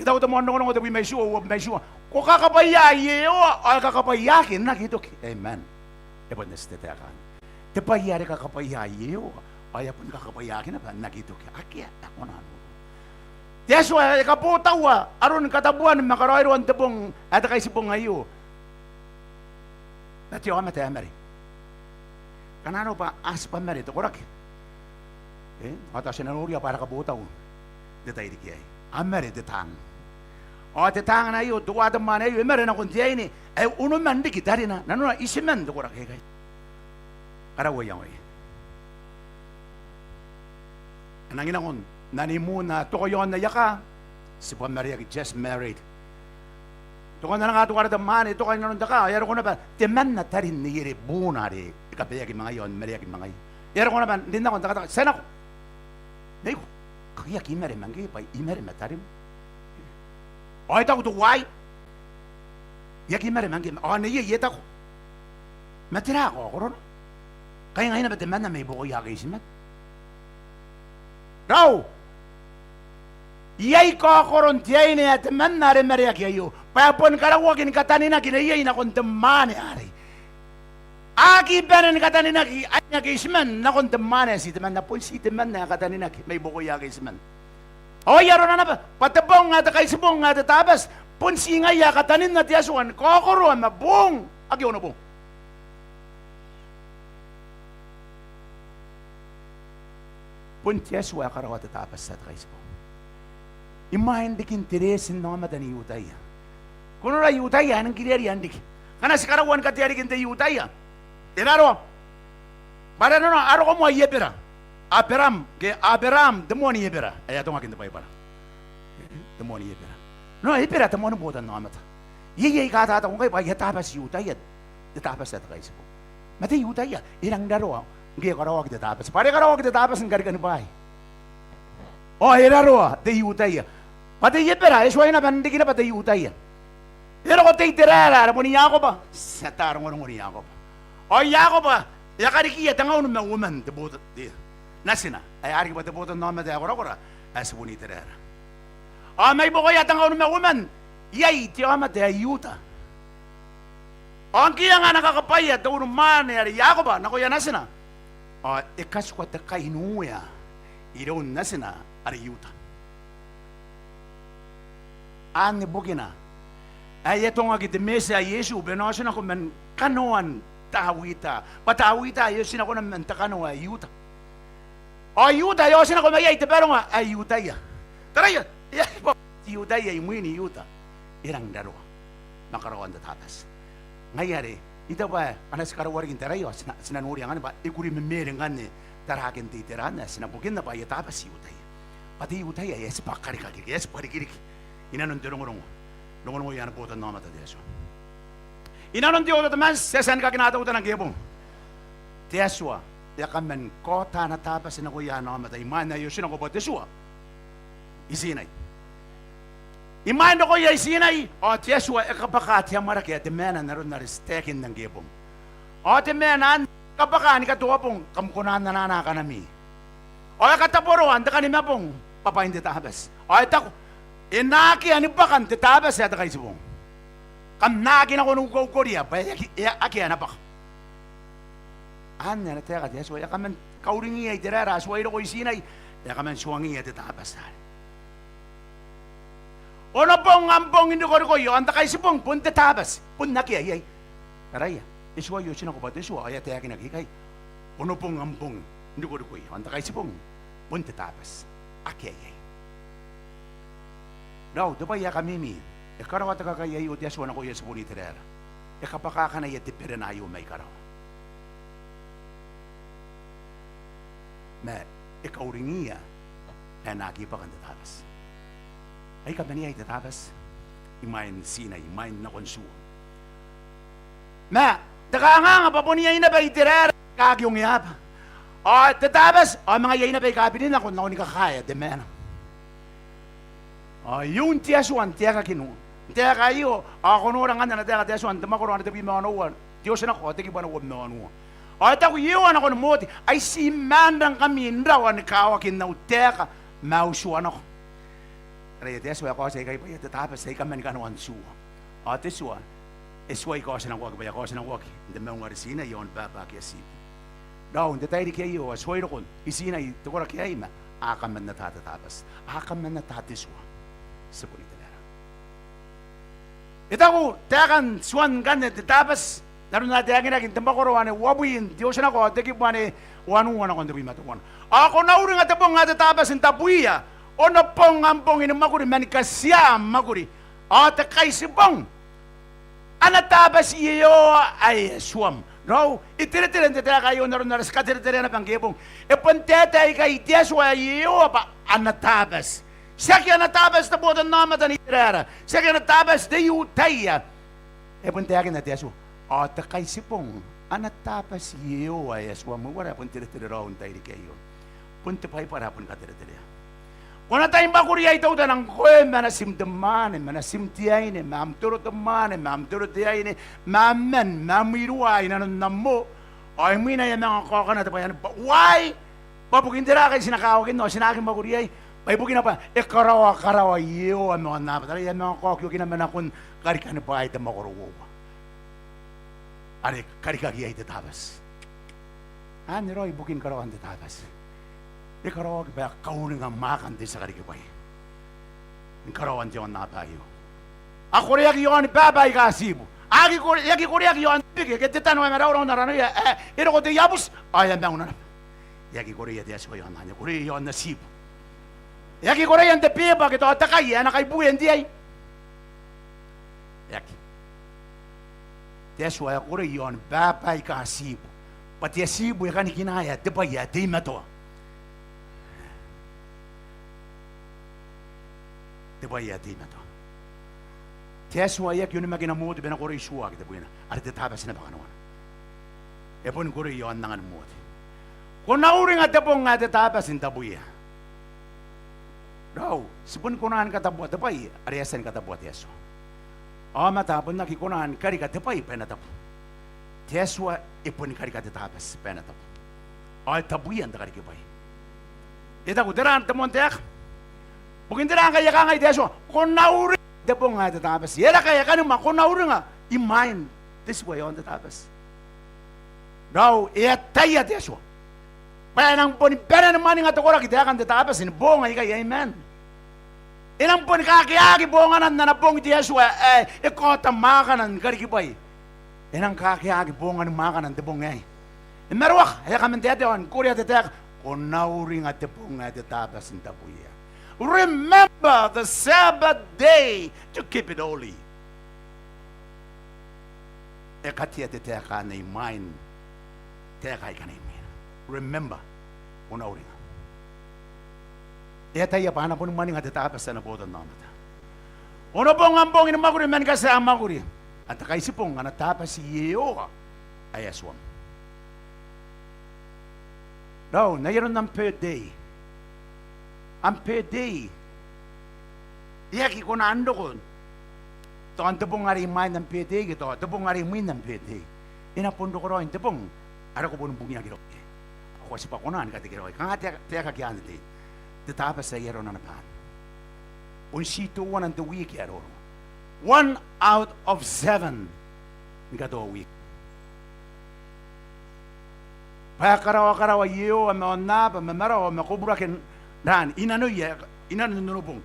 I taku te moan rongorongo tebwi ma itiua, uabwi ma itiua. Ko kakabwaia Iehova ao e kakabwaiaaki n aki toki. Amen. E bon eti te taeka anne. Te bwai are kakabwaia Iehova ao e a boni kakabwaiaaki naba n aki toki. Akea ae kona n urua. Te Atua e kabotaua aron katabuan ma karaoiroan te bong ae te Kaitibong aio ma te aomata ae mare. Ngkana arona bwa a tibwa mare te koraki, e, ao tao ti na noria bwa ara kabotau n te tairiki aei. A mare te taang. Ao te taanga aio, teuae te mwaane aio e mare nakon te aine ae unoman riki tarina. Nanona itiman te koraki aikai. Karauai iangoia. A nangi nako n honeymoon, a toka i aon aia kaa, tibwa mareaki, just married. Tokan ana kaa teuare te mwaane, e toka i nanon te kaa, e a roko naba temanna tarin neiere buuna are e kabaeaki ma ngaia ao ni mareaki ma ngaia. E a roko naba n rin nako n takataka, ti a nako. Neiko. Ngkai I aki mare ma ngke bwa I mare ma tarim. Ao e taku teuaei, I aki mare ma ngke, ao neiei e taku, ma tera kaokorona? Ngkai ngai naba temanna mai buakoia ake itiman. Raou, iai kaokoron te aine ae temanna are mareaki aio, bwa e boni karauaki ni kataninaki neiei nakon te mwaane arei. A aki bane ni kataninaki aine ake itiman nakon te mwaane ae ti temanna, bon ti temanna ae kataninaki mai buakoia ake itiman. Ao ai arona naba bwa te bong ae te Kaitibong ae te Tabati, bon ti ngaia ae kataninna te Atua ni kaokoroa ma boong ake onobong. Bon te Atua ae karaoa te Tabati ae te Kaitibong. Imwain rikin te reeti n aomata n I-Iutaia. Ko nora I-Iutaia ae nang kireria n riki. Ngkana ti karaua ni katea rikin te I-Iutaia, e raroa. Bwa are nanona, a roko moa i Ebera. Aberam, ke Aberam, te moan Ebera ae e atongaki n te Baibara. Te moan Ebera. Nanona Ebera te moan botannaomata. Iai aika a taku ngkai bwa e a tabati I-Iutaia te Tabati ae te Kaitibong. Ma te I-Iutaia e rang raroa ngke e karaoaki te Tabati, bwa are e karaoaki te Tabati ni karikani bwaai. Ao e raroa te I-Iutaia. Bwa te Ebera e tuai naba n riki naba te I-Iutaia. E roko te Iteraera are bon Iakoba, ti ata rongorongon Iakoba. Ao Iakoba e a karikiia tengaun ma uoman te bota, te natina ae a riki bwa te botannaomata ae korakora ae tibun Iteraera. Ao mai buakoia tengaun ma uoman iai te aomata ae Iuta. Ao ngke e anga ana kakabwaia te unimwaane are Iakoba nakoia natina, ao e katikua te kai n uea iroun natina are Iuta. Anne bukina ae e atongaki te Metia Iesu bwa e na otinako man kanoan Tawita, bwa Tawita e otinako naba man te kanoa ae Iuta. Ao Iuta e otinako mai iai te baronga ae I-Iutaia. Taraia, e a bwa I-Iutaia, imwin Iuta e rang raroa ma karaoan te Tabati. Ngaia are I taku bwa ngkana ti karaua riki n taraia ao ti na, ti na noria ngkanne bwa e kuri memere ngkanne tarakin te Iteraera ae ti na bukinna bwa e a tabati I-Iutaia. Bwa te I-Iutaia e a tibwa karikakiriki, e a tibwa rikiriki inanon te rongorongo, rongorongoia ana botannaomata te Atua. Inanon te Old Testament, ti a tia ni kakina teutana ngke bong. Te Atua e a kaman kaota ana Tabati nakoia ana aomata imwain ae e otinako bwa te tua i Tinai. Imwain rokoia i Tinai, ao te Atua e kabwaka te amwarake ae te maana n aron are ti taekinna ngke bong. Ao te maana anne e kabwaka ni katoa bong, kam kona n anaa kanami. Ao e kataboroa n te kanimabong bwa bwain te Tabati. Ao e taku, e na akea ni bwaka n te Tabati ae te Kaitibong. Kam na aki nako n ukoukoria bwa e aki, e a, akea ana bwaka. Anne ana taeka te Atua, e a kaman kauringiia Iteraera a tuai roko i Tinai, e a kaman tuangiia te Tabati arei. Onobong am bong n rikorikoia, ao n te Kaitibong bon te Tabati, bon akea iai. Taraia, e tuai otinako bwa te tua, ao e a taekinaki ikai, onobong am bong n rikorikoia, ao n te Kaitibong bon te Tabati, akea iai. Raou, te bwai ae kamimi, e karaoa te kakae aio te Atua nakoia tibun Iteraera. E kabwaka kanaia te berena aio mai karawa. Ma e kauringiia ae e na aki bwaka n te Tabati. Ai kaman iai te Tabati imwain Tinai, imwain nakon tua. Ma te kanganga bwa bon iai naba Iteraera aika aki ongeaba. Ao te Tabati, ao manga iai naba aika a biri nako, nako ni kakaea te maana. Ao iun te Atua n taekakina n taeka aio, ao ko nora ngkanne ana taeka te Atua n te mwakoro ae tebwi ma onoua, te Otinako ae te kibu ae uabwi ma onoua. Ao e taku Iehova nakon Mote, ai ti maan rangkami n rawa ni kawakin au taeka ma au tua nako. Taraia te Atua e kaoti aikai bwa iai te Tabati aika mani kanoan tua. Ao te tua e tuai kaotinakoaki bwa e a kaotinakoaki n te maunga are Tinai i aon baba akea tiibu. Raou, n te tairiki aio a tuai roko i Tinai te koraki aei ma a kaman ata te Tabati, a kaman ata te tua. Tibun Iteraera. E taku taekan tuan ngkanne te Tabati n aron ae taekinaki n te mwakoro ae uabwi n te Otinako ae te kibu ae wanua nakon tebwi ma teuana. Ao ko na uringa te bong ae te Tabati n tabwiia, onobong am bong ni mwakuri mani katia am mwakuri. Ao te Kaitibong ana Tabati Iehova ae Atuam. Raou, e teretere n te taeka aio n aron are ti katereterea naba ngke bong. E bon taetae ikai te Atua ae Iehova bwa ana Tabati. Tiaki ana Tabati te botannaomata n Iteraera, tiaki ana Tabati te I-Iutaia. E bon taekinna te Atua, ao te Kaitibong ana Tabati Iehova ae Atuam. Uara ae bon teretere raou n tairiki aio? Bon te Baibara ae boni katereterea. Ko na tai mwakuriai teutana ngkoe ma natim te mwaane, ma natim te aine, ma am toro te mwaane, ma am toro te aine, ma am man, ma am iruwa i nanon am moo. Ao imwina e a manga kaokana te bwai anne bwa, why? Bwa bukin tera ngkai ti na kawakinna ao ti na aki mwakuriai? Bwa ibukina bwa e karaoa karawa Iehova ma aonnaba. Taraia, e a manga kaokiokina ma nakon karikani bwaai te mwakoro uoua are karikaki iai te Tabati. Anne raoi ibukin karaoan te Tabati. E karaoaki bwa e kauringa mwaakan te tia karikibwai ni karaoan te aonnaba aio. A koreaki i aoni baba aika tiibu. A aki kore-, e aki koreaki i aon te bike ke te tano ae maraurau n aranoia ae e roko te iabuti ao e a mauna naba. E aki koreia te Atua i aon anne, e koreia i aon atibu. E aki koreia n te beeba ke tao te kai ae e na kai buee n te ai. E aki. Te Atua e a korei i aon baba aika tiibu. Bwa te atibu e kanikinaea te bwai ae teimatoa. Te bwai ae teimatoa. Te Atua e aki onimakina Mote bwa e na korei tuoaki tebwina, are te Tabati naba kanoana. E boni korei i aon angan Mote. Ko na uringa te bong ae te Tabati n tabuia. Raou, ti boni kona ni katabua te bwai are e a tia ni katabua te Atua. Aomata a bon aki kona ni karika te bwai bwa e na tabu. Te Atua e boni karika te Tabati bwa e na tabu. Ao e tabuia n te karikibwai. E taku tera te moan taeka? Bukin tera ngkai e kangai te Atua, ko na uringa te bong ae te Tabati? E raka e kanimwa, ko na uringa imwain te tibwa i aon te Tabati. Raou, e ataia te Atua bwa e nang boni bane ni mwaninga te koraki taekan te Tabati ni boong aikai, amen. E nang boni kakeaki bonganan ana bong te Atua ae e kaota mwaakana ni karikibwai. E nang kakeaki bongani mwaakanan te bong aei. E maroaka, e a kaman taetae ao ni korea te taeka, ko na uringa te bong ae te Tabati n tabuia. Remember the Sabbath day to keep it holy. E katea te taeka anne imwain taeka aika imwina. Remember, ko na uringa. E ataia bwa a na boni mwaninga te Tabati ana botannaomata. Onobong am bong ni mwakuri man katea mwakuri. Ao te Kaitibong ana Tabati Iehova ae Atuam. Raou, n ai aron am birthday. Am birthday e aki kona n roko tao n te bong are imwain am birthday ke tao te bong are imwin am birthday. E na bon roko raoi n te bong are ko boni bungiaki raoi iai. Ao ko a tibwa kona ni katekeraoi. Kanga te, te taeka ake anne te, te Tabati ae ai arona naba anne. Bon ti teuana n te wiki ae roro. One out of seven ni katoa wiki. Bwa e karaoa karawa Iehova ma aonnaba, ma marawa, ma koburake n ran, i nanoia, i nanon onobong.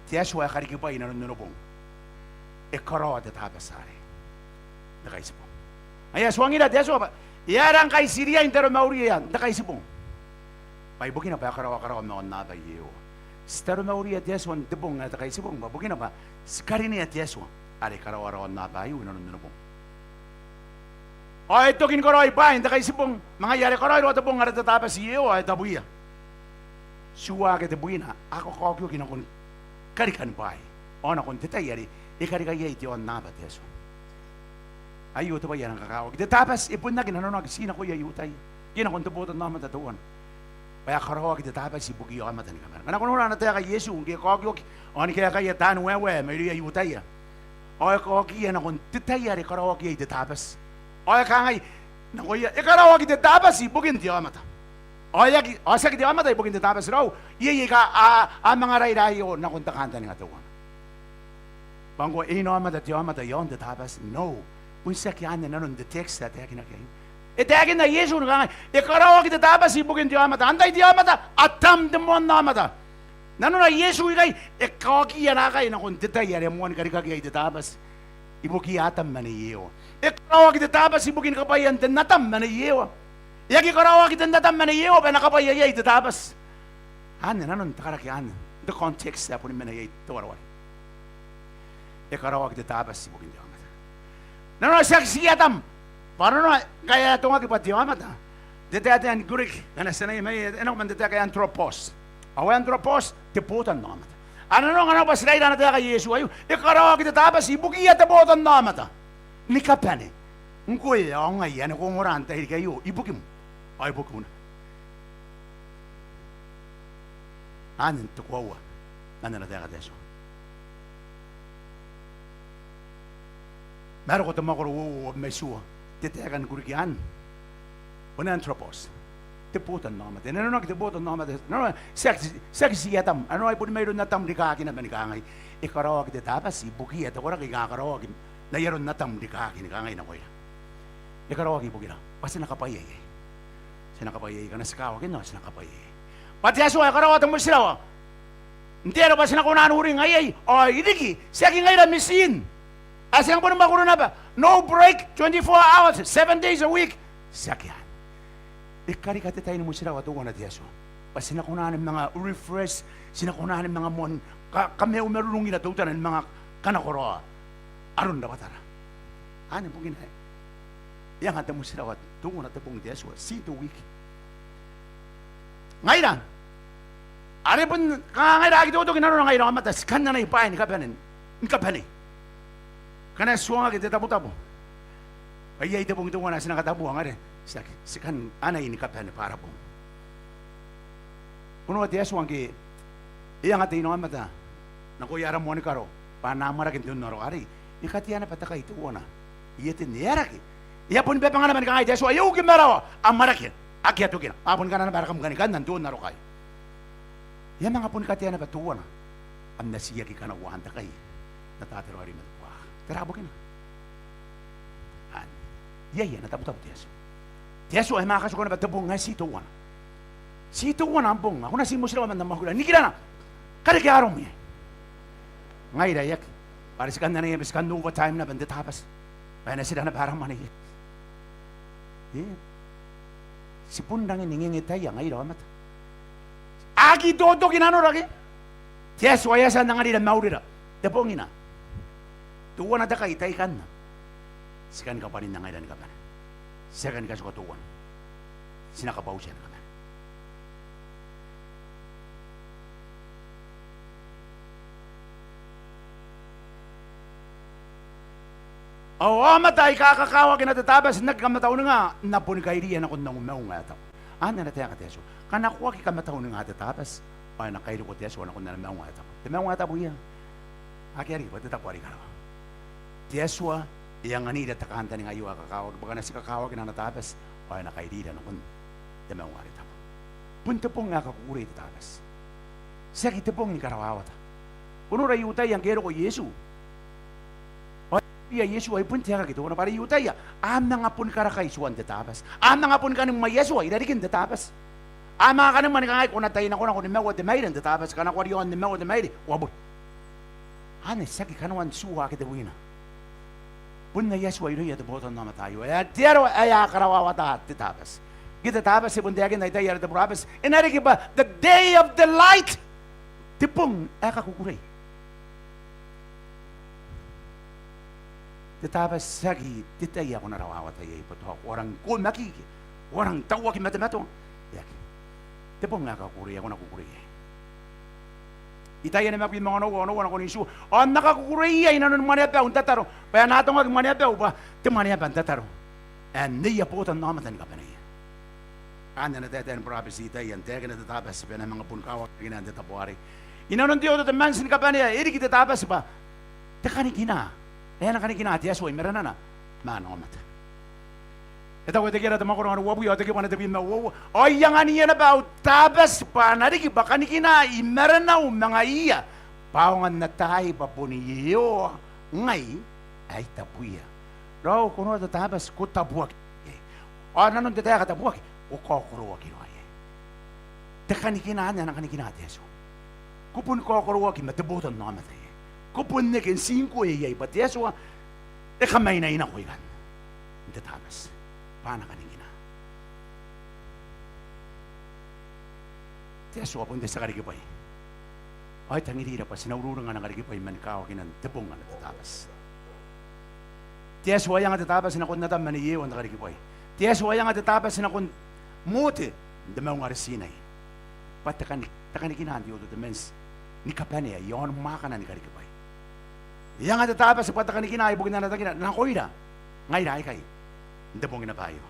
Te Atua ae karikibwai i nanon onobong e karaoa te Tabati arei n te Kaitibong. Ngaia e tuangira te Atua bwa e aera ngkai ti riai n taromauria n te Kaitibong? Bwa ibukina bwa e karaoa karawa ma aonnaba Iehova. Ti taromauria te Atua n te bong ae te Kaitibong bwa bukina bwa ti karinea te Atua are e karaoa ara aonnaba aio i nanon onobong. Ao e toki ni karaoi bwaai n te Kaitibong, ma ngaia are e karaoi raoi te bong are te Tabati Iehova ao e tabuia. Ti uaake tebwina, a kakaokioki nakon karikani bwaai ao nakon te tai are e karika iai te aonnaba te Atua. Aio te bwai ae rang kakawaki. Te Tabati e bon aki nanonaki ti nakoia I-Iutaia ke nakon te botannaomata teuana. Bwa e karaoaki te Tabati ibukiia aomata ni kabane. Ngkana ko nora ana taeka Iesu ngke e kaokioki ao ni kaekaia taan waewae mairouia I-Iutaia, ao e kaokiia nakon te tai are e karaoaki iai te Tabati. Ao e kangai nakoia, e karaoaki te Tabati ibukin te aomata. Ao e aki, ao tiaki te aomata ibukin te Tabati raou. Iai aika a, a manga raira aio nakon te kantaninga teuana. Bwa ngkoa e inaomata te aomata i aon te Tabati? No. Bon tiaki anne nanon te text ae taekinaki aio. E taekinna Iesu ni kangai, e karaoaki te Tabati ibukin te aomata. Antai te aomata? Atam te moan aomata. Nanona Iesu ikai, e kaokiia naakai nakon te tai are e moani karikaki iai te Tabati ibukiia Atam ma Nei Ewa. E karaoaki te Tabati ibukin kabwaian ten Atam ma Nei Ewa. E aki karaoaki ten Atam ma Nei Ewa bwa e na kabwaia iai te Tabati. Anne nanon te karaki anne n te context ae boni mena iai te wareware. E karaoaki te Tabati ibukin te aomata. Nanona tiaki ti Atam, bwa nanona ngkai e atongaki bwa te aomata. Te taetae n Greek ngkana ti anai mai e nako man te taeka ae anthropos. Ao anthropos te botannaomata. Ao nanona ngkana bwa ti raira ana taeka Iesu aio, e karaoaki te Tabati ibukiia te botannaomata ni kabane. Ngkoe ao ngai ane ko ongora n tairiki aio ibukim ao ibukiu naba. Anne te koaua Man ana taeka te Atua. Ma e roko te mwakoro uoua ma itiua, te taeka ni Kuriki anne bon anthropos, te botannaomata. E nanonaki te botannaomata, nanona, tiaki, tiaki ti Atam, nanona ai boni mairoun Atam rikaaki naba ni kangai, e karaoaki te Tabati ibukiia te koraki aika karaoaki n ai aron Atam rikaaki ni kangai nakoira. E karaoaki ibukira bwa ti na kabwaia iai. Ti na kabwaia iai, ngkana ti kawakin ao ti na kabwaia iai. Bwa te Atua e karaoa te motirawa n te aro bwa ti na kona n uringa iai, ao e riki, tiaki ngaira mitiin ae ti nang boni mwakuri naba, no break, twenty-four hours, seven days a week. Tiaki anne. E karika te tai ni motirawa teuana te Atua bwa ti na kona ni manga refresh, ti na kona ni manga moan ka, kamaiu marurungira teutana ni manga kanakoraoa aron rabwatara. Anne bukina ae e anga te motirawa teuana te bong te Atua, ti te wiki. Ngaira are bon kanga ngaira aki totoki nanora ngaira aomata, ti kan anai bwaai ni kabane, ni kabane. Ngkana e tuangaki te tabotabo bwa iai te bong teuana ae ti na katabua, ngaira tiaki, ti kan anai ni kabane bwa ara bong. Konoa te Atua ngke e anga te inaomata nakoia ara moani karo bwa a na amwarake n te unaroko arei, e katea naba te kai teuana i Etene. E aera riki? E a boni babanga naba ni kangai te Atua, e uki marawa, amwarake, akea tokina. A boni kanna naba ara kamwengani kanna n te unaroko aei. E a manga boni katea naba teuana. Kam na tiaki kanakoa n te kai n na tataraoi ma te buakaka. Tera bukina? Anne. Iai ana tabotabo te Atua. Te Atua e manga katikua naba te bong ae ti teuana. Ti teuana am bong, ao ko na ti motirawa man am mwakuri. Nikirana, karekea arom iai. Ngaira e aki. Bwa are ti kan anaia bwa ti kan overtime naba n te Tabati bwa e na tira naba ara mwane. E, ti bon rangi ni ngengetaia ngaira aomata. Aki totoki nanora ke? Te Atua e a tia n anganira maurira. Te bong anne, teuana te kai, tai ikanne ti kani kabwaninna ngaira ni kabane. Ti a kani katikua teuana. Ti na kabwautia ni kabane. Ao aomata aika kakawaki n te Tabati n aki kamatauninga, N na boni kairiia nakon au maunga ae tabu. Anne ana taeka te Atua. Kanakoaki kamatauninga te Tabati ao e na kairiko te Atua nakon ana maunga ae tabu. Te maunga ae tabu ia? Akea riki bwa te tabo are i karawa. Te Atua e anganira te kantaninga aio ae kakawaki bwa ngkana ti kakawaki n ana Tabati ao e na kairiira nakon te maunga are tabu. Bon te bong ae kakukurei te Tabati. Tiaki te bong ni karawawata. Ko nora I-Iutaia ngke e roko Iesu ao e a bia Iesu, ai bon te aekaki teuana bwa are I-Iutaia a manga boni karakai tuan te Tabati. A manga boni kani mwaia tuai i rarikin te Tabati. A manga kani mwane ni kangai, ko na tai nako nako nimaua te maire n te Tabati, kanakoa ri aon nimaua te maire, ko a boni. Anne tiaki kanoan tua ake tebwina. Bon aia tua irouia te botannaomata aio. Ae te aro ae a karawawata te Tabati. Ngke te Tabati e bon taekinna I-Utaia are te burabeti, e na riki bwa the day of the light. Te bong ae kakukurei. Te Tabati tiaki te tai ae ko na rawawata iai bwa tao ko a rangi ni komaki ke ko a rangi n tauaki matematoa. E aki. Te bong ae kakukurei ae ko na kukurei iai. I-Utaia nimabwi ma onoua, onoua nakon itiua. Ao N na kakukureia i nanoni mwaneabau n tataro, bwa e na atongaki mwaneabau bwa te mwaneaba n tataro ae nneia botannaomata ni kabaneia. Anne ana taetae ni burabeti I-Utaia n taekina te Tabati bwa e na manga boni kawakinaki n te tabo arei. I nanon te uoua temanti ni kabanea e riki te Tabati bwa te kanikina ae e na kanikina te Atua i marenana ma ana aomata. E taku Etekiera te mwakoro ae uabwi ao te kibu ae tebwi ma uoua: Ao I anganiia naba au Tabati bwa a na riki bwa kanikina i marenau ma ngaiia, bwa aonga n ataai bwa boni Iehova ngai ae I tabuia. Raou, ko noora te Tabati, ko tabuaki. Ao nanon te taeka tabuaki, ko kaokoroaki raoi iai. Te kanikina anne, ana kanikina te Atua. Ko boni kaokoroaki ma te botannaomata iai. Ko bon reke n tii ngkoe iai bwa te Atua e kamainai nako ikanne n te Tabati bwa ana kanikina. Te Atua bon te tia karikibwai. Ao e tangirira bwa ti na ururinga ana karikibwai man kawakinan te bong ana te Tabati. Te Atua e anga te Tabati nakon Atam ma Nei Iewa n te karikibwai. Te Atua e anga te Tabati nakon Mote n te maunga are Tinai bwa te kani, te kanikina n te uoua temanti ni kabanea i aon mwaakana ni karikibwai. E anga te Tabati bwa te kanikina ibukin ana tangira nakoira ngaira aikai n te bong naba aio.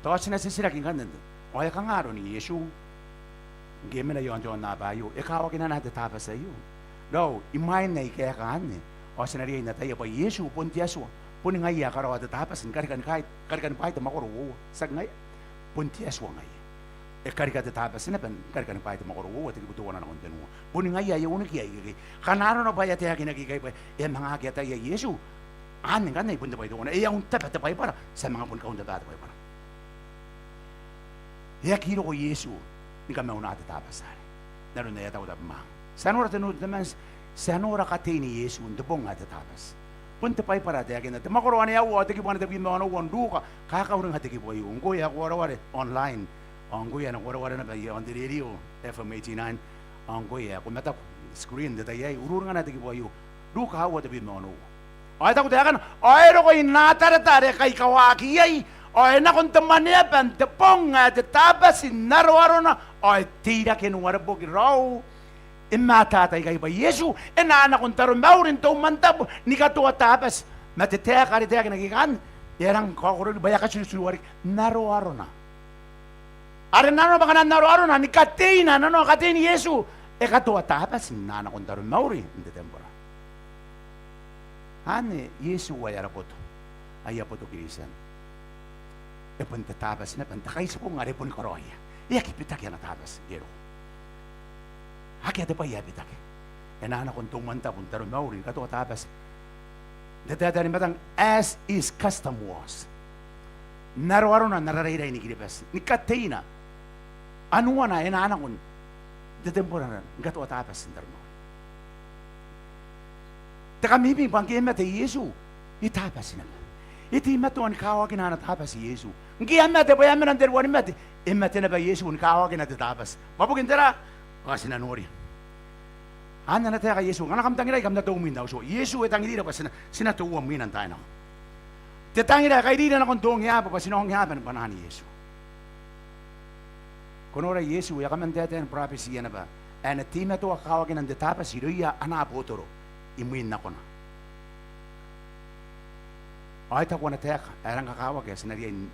Tao ti na titiraki ngkanne, ao e kanga aron Iesu? ngke e mena i aon te aonnaba aio, e kawakinana te Tabati aio. Raou, imwain ae I kaeka anne, ao ti na riai n ataia bwa Iesu bon te Atua, boni ngaia ae karaoa te Tabati ni karika ni kai-, karika ni bwaai te mwakoro uoua. Tiaki ngaia, bon te Atua ngaia. E karika te Tabati naba ni karika ni bwaai te mwakoro uoua, te kibu teuana nakon tenua. Boni ngaia ae e unikia ikekei. Ngkana arona bwa e a taekinaki ikai bwa e a manga aki ataia Iesu, anne ngkanne bon te bwai teuana. E a un taba te Baibara, ti a manga boni kaun taba te Baibara. E aki roko Iesu ni kamauna te Tabati arei. N aron ae e a taku Tabimwaang, ti a nora te Nu Tetemanti, ti a nora katein Iesu n te bong ae te Tabati. Bon te Baibara ae taekinna. Te mwakoro ae aua, te kibu ae tebwi ma onoua n Ruka, kakauringa te kibu aio. Ngkoe ae ko wareware online, ao ngkoe ae ko wareware naba i aon te rerio, F M eighty-nine, ao ngkoe ae ko mataku screen n te tai aei, ururinga naba te kibu aio. Ruka aua, tebwi ma onoua. Ao e taku taekana, ao e roko i Natareta are kaikawaki iai, ao e nako n te Mwaneaba n te bong ae te Tabati n aroarona, ao e teirake n uareboki. Raou, e mataata ikai bwa Iesu e na nako n taromauri n te umwantabu ni katoa Tabati. Ma te taeka are taekinaki ikanne, e a rang kaokororoi bwa e a katirutirua riki n aroarona. Are nanona bwa ngkana n aroarona ni kateina, nanona katein Iesu, e katoa Tabati n na nako n taromauri n te tembora. Anne Iesu ae ara boto, aia boto Kristian. E bon te Tabati naba n te Kaitibong are boni karaoia. E aki bitaki ana Tabati ngke e roko. Akea te bwai ae bitaki. E na nako n te umwantabu n taromauri ni katoa Tabati n te taetae ni matang, as his custom was. N aroarona n ara rairai ni Kiribati, ni kateina, anuana e na nako n te tembora ni katoa Tabati n taromauri. Te kamimi bwa ngke e mate Iesu, e Tabati naba. E teimatoa ni kawakina ana Tabati Iesu. Ngke e a mate, bwa e a mena n te ruanimate, e mate naba Iesu ni kawakina te Tabati. Bwa bukin tera? Bwa ti na noria. Anne ana taeka Iesu, ngkana kam tangirai kam na toua mwin au tio. Iesu e tangirira bwa ti na, ti na toua mwina n taai nako. Te tangira ae kairira nakon te ongeaba bwa ti na ongeaba ni bwanaan Iesu. Ko nora Iesu e a kaman taetae ni burabetiia naba ae e na teimatoa kawakinan te Tabati irouia ana abotoro imwin nakona. Ao e taku ana taeka ae e rang kakawaki ae ti na riai n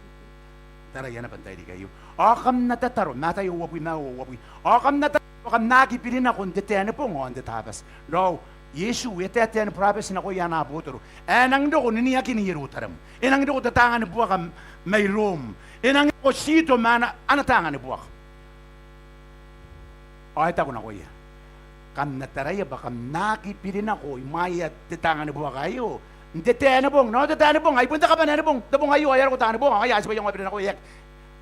taraia naba n tairiki aio. Ao kam na tataro, Mataio uabwi ma aua, uabwi. Ao kam na tataro, kam na aki birinako n te taenibong ao n te Tabati. Raou, Iesu e taetae ni burabeti nakoia ana abotoro ae e nangi roko niniakin Ierutarem. E nangi roko te taanga ni buaka mai Rom. E nangi roko Tito ma ana, ana taanga ni buaka. Ao e taku nakoia, kam na taraia bwa kam na aki birinako imwaia te taanga ni buaka aio n te taenibong. Nao te taenibong ai bon te kabanea ni bong. Te bong aio ao e a roko taanga ni buaka, ao ngaia ae tibwaia aonga birinako, e aki.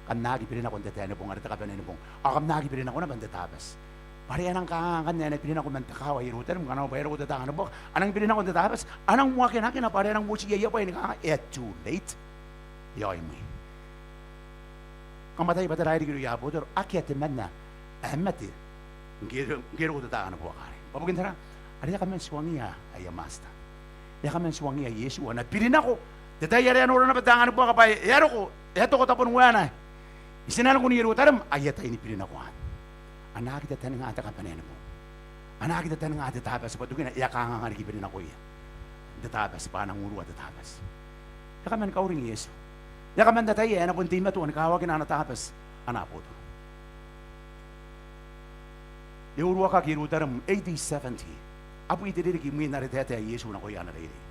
Kam na aki birinako n te taenibong are te kabanea ni bong. Ao kam na aki birinako naba n te Tabati. Bwa are a nang kanga ngkanne ae e na birinako man te kaawa Ierutarem, ngkana bwa e roko te taanga ni buaka, a nang birinako n te Tabati, a nang wakinakina bwa are a nang uotiia aia bwai ni kanga e a too late. E a oimwi. Kam ataia bwa tera ae riki irouia abotoro? Akea temanna ae mate ngke, ngke e roko te taanga ni buaka arei. Bwa bukin tera? Are e a kaman tuangiia aia Masta. E a kaman tuangiia Iesu ana birinako. Te tai are a nora naba te taanga ni buaka bwa e a roko, e a toko tabon waena i tinaniku n Ierutarem, aia tai ni birinako anne. A na aki tataninga te kabanea ni bong. A na aki tataninga te Tabati bwa tokina e a kanganga riki birinakoia n te Tabati bwa a nang urua te Tabati. E a kaman kauring Iesu. E a kaman ataia ae e na bon teimatoa ni kawakina ana Tabati ana abotoro. E uruakaki Ierutarem A D seventy. Abwi te ririki imwin are taetae Iesu nakoia ana reirei.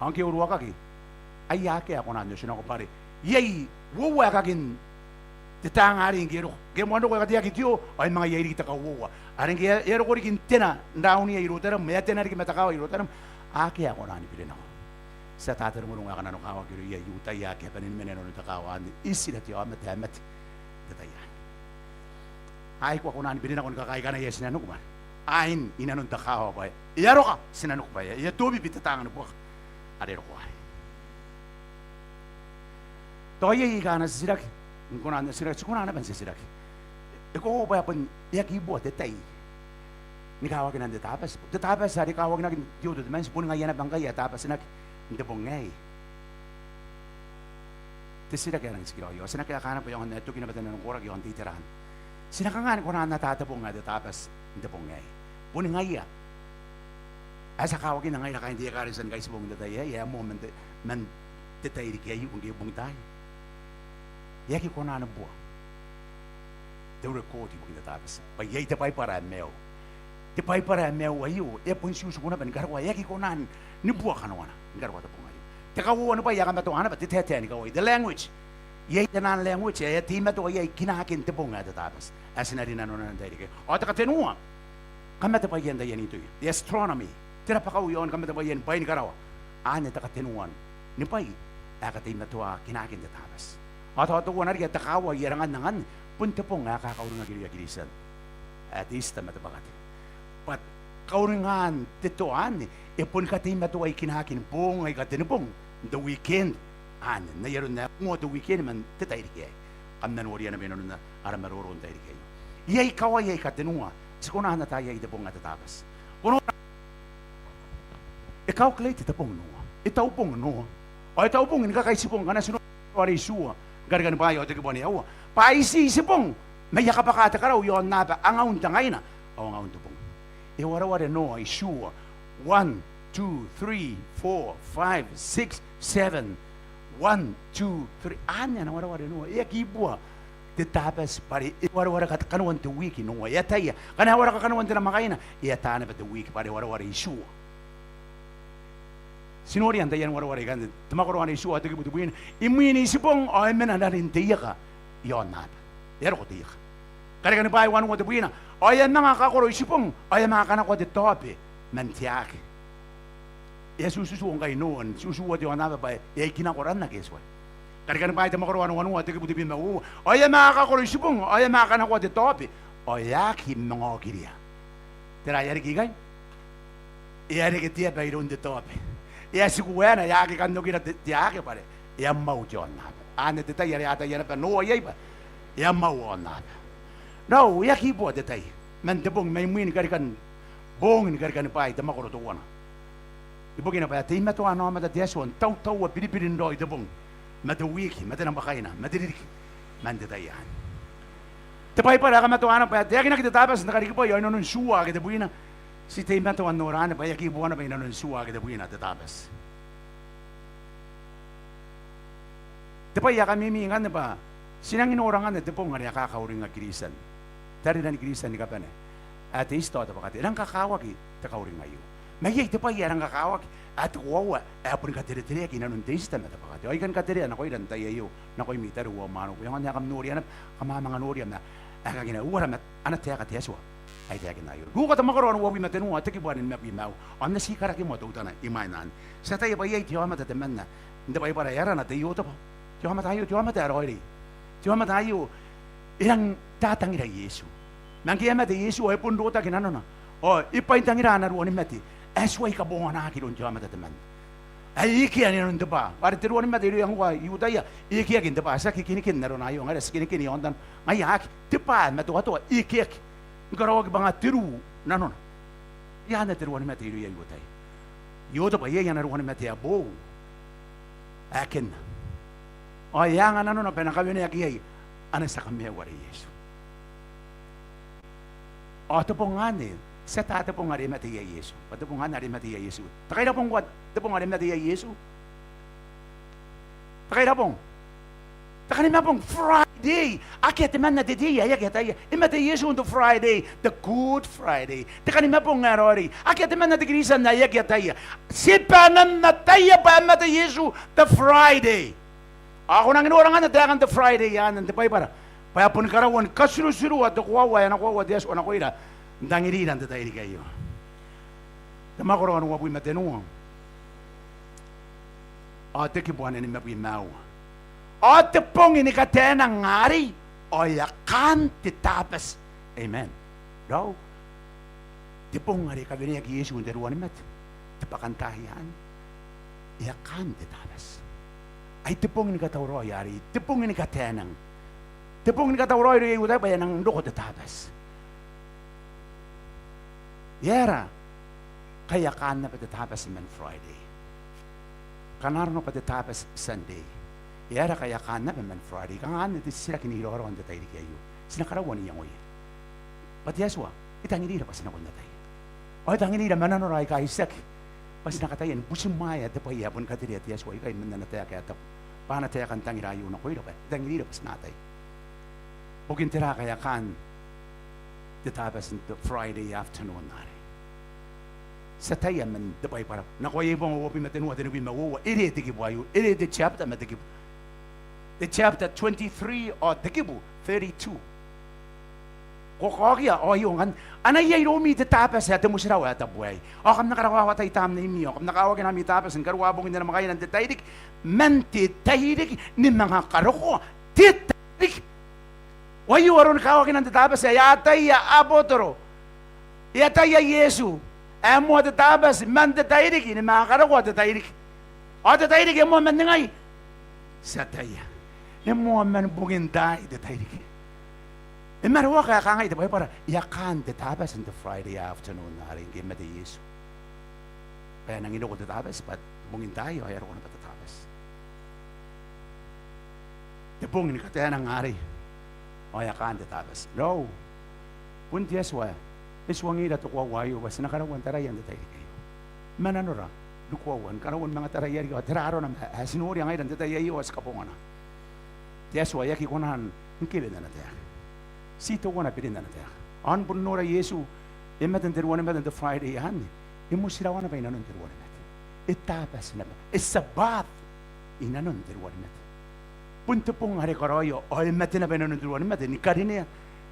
Ao ngke e uruakaki, ai akea ae kona n otinako bwa are iai uoua aekakin te taanga arei ngke e roko. Ngke e moan roko e kateaki te oo, ao e manga iai riki te kauoua. Are ngke e a roko riki n tena n raunia Ierutarem, e a tena riki ma te kaawa Ierutarem, akea ae kona ni birinako. Ti ata te rongorongo ae kananokawaki irouia I-Iutaia ake a bane ni mena inanon te kaawa anne, itira te aomata ae mate n te tai anne. A aki kona ni birinako ni kakaikanaia tinaniku bwa are ain inanon te kaawa bwa e a roka tinaniku bwa e a tobibi te taanga ni buaka are e roko arei. Tao iai aika a na titiraki, n kona n titiraki, ti kona naba n titiraki. E koaua bwa e bon, e aki bua te tai ni kawakinan te Tabati. Te Tabati are kawakinaki n te Old Testament, boni ngaia naba ngkai ae tabatinaki n te bong aei. Te titiraki ae rangi n tikiraoi, ao ti na kaekaana bwa e aonga n toki naba te nanokoraki ao n te itera anne. Ti na kanga ni kona n ata te bong ae te Tabati n te bong aei? Boni ngaia ae ti a kawakina ngaira kaain te Ekaretia ni Kaitibong n te tai aei, ae moa man te, man te tairiki aei ngke e bung taai. E aki kona ni bua. te record ibukin te Tabati. Bwa iai te Baibara ae maiu. Te Baibara ae maiu aio, e bon tiutiku naba ni karokoa, e aki kona ni bua kanoana ni karokoa te bong aio. Te kauoua ni bwai ae kamatoa naba te taetae ni kawai, the language. Iai te naan language ae e teimatoa iai kinakin te bong ae te Tabati ae ti na rinanona n te tairiki aio. Ao te katenua, kamatebwaian taian itoi, the astronomy. Te rabakau iaon kamatebwaian bwai ni karawa. Anne te katenua ni bwai ae kateimatoa kinakin te Tabati. Ao te teuana riki ae te kaawa, I a ranganna ngkanne bon te bong ae kakauringaki irouia Kristian ae te Easter ma te Bakati. Bwa kauringan te toa anne e boni kateimatoai kinakin boong aika tenibong n te weekend anne, n ai aron ae e moa te weekend man te tairiki aei. Kam na noria naba i nanon ara maroro n tairiki aio. Iai kawai aika tenua ti kona n ataa iai te bong ae te Tabati. Ko nora, e calculate te bong Noa, e taubong Noa. Ao e taubong ni kakaitibong, ngkana ti nora are itiua ni Karikani Bwaai ao te kibu ae aua. Bwa a iti itibong ma I a kabwaka te karau i aonnaba, angaun te ngaina ao angaun te bong. E wareware Noa itiua, one, two, three, four, five, six, seven. One, two, three. Anne ana wareware Noa. E aki bua te Tabati bwa are e wareware kanoan te wiki Noa. E ataia, ngkana e wareka kanoan te namwakaina, e ata naba te wiki bwa are e wareware itiua. Ti noria n taian wareware ikanne, te mwakoro ae itiua ao te kibu tebwina. Imwin itibong ao e mena ranin te ieka i aonnaba. E a roko te ieka. Karikani Bwaai wanua tebwina. Ao e a manga kakoro itibong ao e a manga kanakoa te taobe man te aake. E a tiutiutuo ngkai Noa n tiutiua te aonnaba bwa e a ikinako ran ake e tuai. Karikani Bwaai te mwakoro ae wanua, te kibu tebwi ma uoua. Ao e a manga kakoro itibong ao e a manga kanakoa te taobe ao e aki manga okiria. Tera ae riki ikai? E a reke te aba iroun te taobe. E a tiku waena, e aki kan okira te, te aake bwa are e a mwau te aonnaba. Anne te tai are a ataia naba Noa iai bwa e a mwau aonnaba. Raou, e aki bua te tai man te bong, mai mwin Karikani, boong ni Karikani Bwaai te mwakoro teuana. Ibukina bwa e teimatoa ana aomata te Atua n tautaua biribirin raoi te bong ma te wiki ma te namwakaina ma te ririki man te tai anne. Te Baibara e kamatoa naba bwa e taekinaki te Tabati n te Karikibwai ao i nanon Tua ake tebwina ti teimatoa n nora anne bwa e aki bua naba i nanon Tua ake tebwina te Tabati. Te bwai ae kamimi ngkanne bwa ti nangi nora ngkanne te bong are e a kakauringa Kristian, tariran Kristian ni kabane, ae te Easter ao te Bakati. E rang kakawaki te kauring aio. Ma iai te bwai ae rang kakawaki ae te koaua ae boni kateretereaki i nanon te Easter ma te Bakati. Ao I kan katerea nakoira n tai aio, nakoimi tariu ao mwaneu, bwa e aonga n ae kam noria naba, kam a manga noria ma aekakina, uara ma ana taeka te Atua ae I taekinna aio. Ruka te mwakoro ae uabwi ma tenua, te kibu ae nimabwi ma aua. Ao N na ti karaki moa teutana imwain anne. Ti ataia bwa iai te aomata temanna n te Baibara ae arana te Ioteba. Te aomata aio te aomata ae raoiroi. Te aomata aio e rang tatangira Iesu. Ma ngke e a mate Iesu ao e bon rotaki nanona ao e bwaintangira ana ruanimate ae tuai kabonganaki iroun te aomata temanna ae e ikea i nanon te bwaa. Bwa are te ruanimate irouia ngkoa I-Iutaia e ekeaki n te bwaa, ti aki kinikin arona aio, ngaira ti kinikin i aontano. Ngaia aki, te bwaa ae matoatoa e ekeaki ni karaoaki bwa nga te ruu nanona. E anne te ruanimate irouia I-Iutaia. Ioteba iai ana ruanimate ae boou ae kenna. Ao e anga nanona bwa e na kaweneaki iai ana tia kamaiu are Iesu. Ao te bong anne, ti ata te bong are e mate iai Iesu. Bwa te bong anne are e mate iai Iesu. Te kairabong ngkoa te bong are e mate iai Iesu? Te kairabong? Te Kanimabong, Friday. Akea temanna te tei ae aki ataia. E mate Iesu on the Friday, the Good Friday. Te Kanimabong ae raoiroi. Akea temanna te Kristian ae aki ataia. Ti bane n ataia bwa e mate Iesu the Friday. Ao ko nangi nora ngkanne taekan te Friday anne n te Baibara bwa e boni karaua ni katirutirua te koaua ae ana koaua te Atua nakoira n tangirira n te tairiki aio. Te mwakoro ae uabwi ma tenua ao te kibu ae nimabwi ma aua. Ao te bong ni kataenang arei ao e a kaan te Tabati. Amen. Raou, te bong are e kaweneaki Iesu n te ruanimate, te bwakantaai anne, e a kaan te Tabati. Ai te bong ni katauraoi arei, te bong ni kataenang. Te bong ni katauraoi irouia I-Iutaia bwa e a nang roko te Tabati. E aera ngkai a kaan naba te Tabati man Friday? Kanga arona bwa te Tabati Sunday. E aera ngkai a kaan naba man Friday? Kanga anne te titiraki n iraorao n te tairiki aio ti na karaua n iangoia. Bwa te Atua e tangirira bwa ti nako n ataia. Ao e tangirira ma nanora aika itiaki bwa ti na kataia ni butimwaea te bwai ae boni katerea te Atua ikai man ana taeka ae tabu. Bwa ana taeka n tangira aio nakoira bwa e tangirira bwa ti na ataia. Bukin tera ngkai e a kaan te Tabati n te Friday afternoon arei? Ti ataia man te Baibara, Nakoaia Ibonga uabwi ma tenua, tenibwi ma uoua, e reke te kibu aio, e reke te chapter ma te kibu, te chapter twenty-three ao te kibu thirty-two. Ko kaokia, ao aio ngkanne. A na iai iroumi te Tabati ae te motirawa ae tabu aei. Ao kam na karaoa tai tamneimi, ao kam na kawakina ami Tabati ni karokoa bongin te namwakaina n te tairiki, man te tairiki ni manga karokoa te tairiki. Ao aio aron kawakinan te Tabati ae e ataia abotoro, e ataia Iesu, ae moa te Tabati man te tairiki ni manga karokoa te tairiki. Ao te tairiki e moa man ningai? Ti ataia, e moa man bungin taai te tairiki. E maroaka ae kangai te Baibara, e a kaan te Tabati n te Friday afternoon arei ngke e mate Iesu. Bwa e nangi roko te Tabati bwa bungin taai, ao e a roko naba te Tabati. Te bong ni kataenanga arei, ao e a kaan te Tabati. Raou, bon te Atua ae e tuangira te koaua aio bwa ti na karaua n taraia n te tairiki aio. Ma nanora, ni koaua, ni karaua ni manga taraia riki, ao tera arona ma ae ti noria ngaira n te tai aio ao ti kabongana? Te Atua e aki kona ni kewe n ana taeka. Ti teuana birin ana taeka. Ao ni bon nora Iesu, e mate n te ruanimate n te Friday anne, e motirawa naba i nanon te ruanimate. E Tabati naba, e Sabbath i nanon te ruanimate. Bon te bong are karaoia, ao e mate naba i nanon te ruanimate, ni karinea.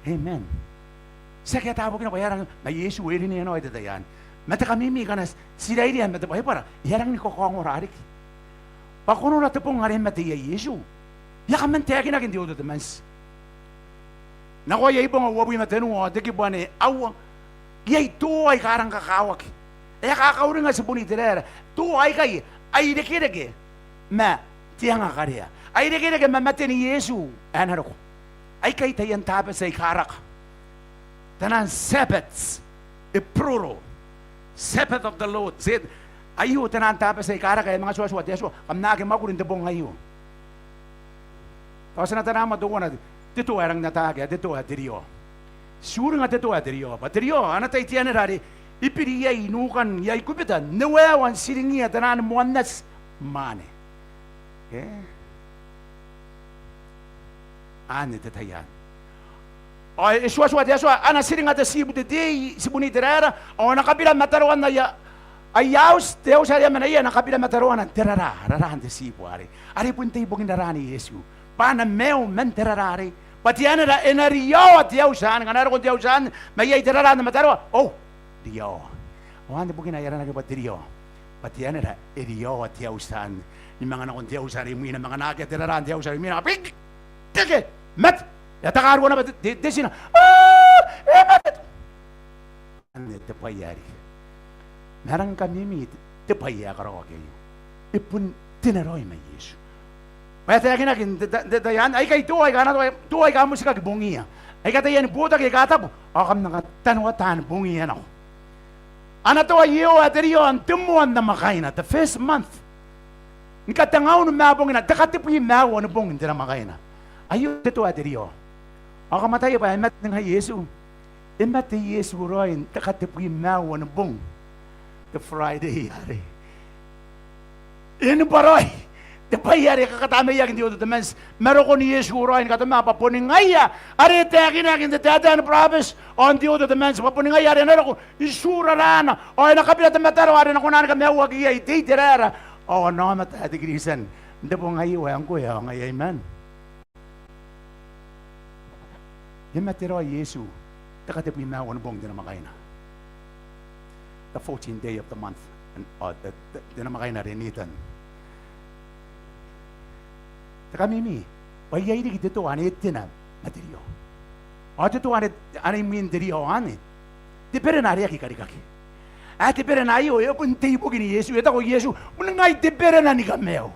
Amen. Tiaki ata bukina bwa e a rangi, ma Iesu e rinea naba i te tai anne. Ma te kamimi ngkana ti rairia ma te Baibara, e a rangi ni kakaongora riki. Bwa ko nora te bong are e mate iai Iesu, e a kaman taekinaki n te Old Testament. Nakoaia Ibonga uabwi ma tenua ao te kibu ae aua, iai tooa aika a rang kakawaki. E a kakauringa tibun Iteraera. Tooa aikai, ai irekereke ma te anga karea, ai irekereke ma maten Iesu ae na roko. Aikai taian Tabati aika raka. Taian Sabbaths, e plural. Sabbath of the Lord. Ti, aio taian Tabati aika raka, e manga tuatua te Atua. Kam na aki mwakuri n te bong aio. Tao ti na tara moa teuana, te toa ae rangi n ataaki, te toa ae te riao. Ti uringa te toa ae te riao. Bwa te riao, ana tai te anera are e biri iai nukan Aikubita, n ewaewa n tiringiia taian moannati mwaane. Ke? Anne te tai anne. Ao e tuatua te Atua, a na tiringa te tibu te tei, tibun Iteraera, ao a na kabira mataroan aia, aia auti, te auti are a mena iai, a na kabira mataroana n te raraa, raraan te tibu arei. Are bon te ibukin raraan Iesu. Bwa a na maiu man te raraa arei. Bwa te anera e na riaoa te auti anne, ngkana e roko n te auti anne, ma iai te raraa n te mataroa. Oh, riao. Ao anne bukina ae aranaki bwa te riao. Bwa te anera e riaoa te auti anne. Ni manga nakon te auti are imwina, manga nakea te raraa n te auti are imwina. Bik! Teke! Mate! E a takarua naba te, te, te tina. Ah! E mate! Anne te bwai arei. Ma e rangi ni kamimi te, te bwai ae karaoaki aio. E bon te na raoi ma Iesu. Bwa e taekinaki n te, te, te, te, aikai tooa aika a na, tooa aika a motikaki bongiia. Aika taiani botaki aika tabu. Ao kam na katanoata ni bongiia nako. Ana toa Iehova ae te riao n te moan namwakaina, the first month. Ni katengaun ma bongina, te katebwi ma aua ni bong n te namwakaina. Aio te toa ae te riao. Ao kam ataia bwa e mate ningai Iesu? E mate Iesu raoi n te katebwi ma aua ni bong. Te Friday arei. E ni bwa raoi te bwai are kakatamneiaki n te Old Testament. Ma rokon Iesu raoi ni katoma bwa boni ngaia are e taekinaki n te taetae ni burabeti ao n te Old Testament bwa boni ngaia are e na roko n tuuraraana ao e na kabira te mataroa are e na kona ni kamaiuaki iai te Iteraera ao ana aomata ae te Kristian n te bong aio ae ngkoe ao ngai ae I man. E mate raoi Iesu n te katebwi ma aua ni bong n te namwakaina. The fourteenth day of the month, ao te, te, te namwakaina are Nitan. Te kamimi bwa iai riki te toa anne e tena ma te riao. Ao te toa anne, anne imwin te riao anne, te berena are e aki karikaki. Ae te berena aio e bon te ibukin Iesu, e taku Iesu, bon ngai te berena ni kamaiu.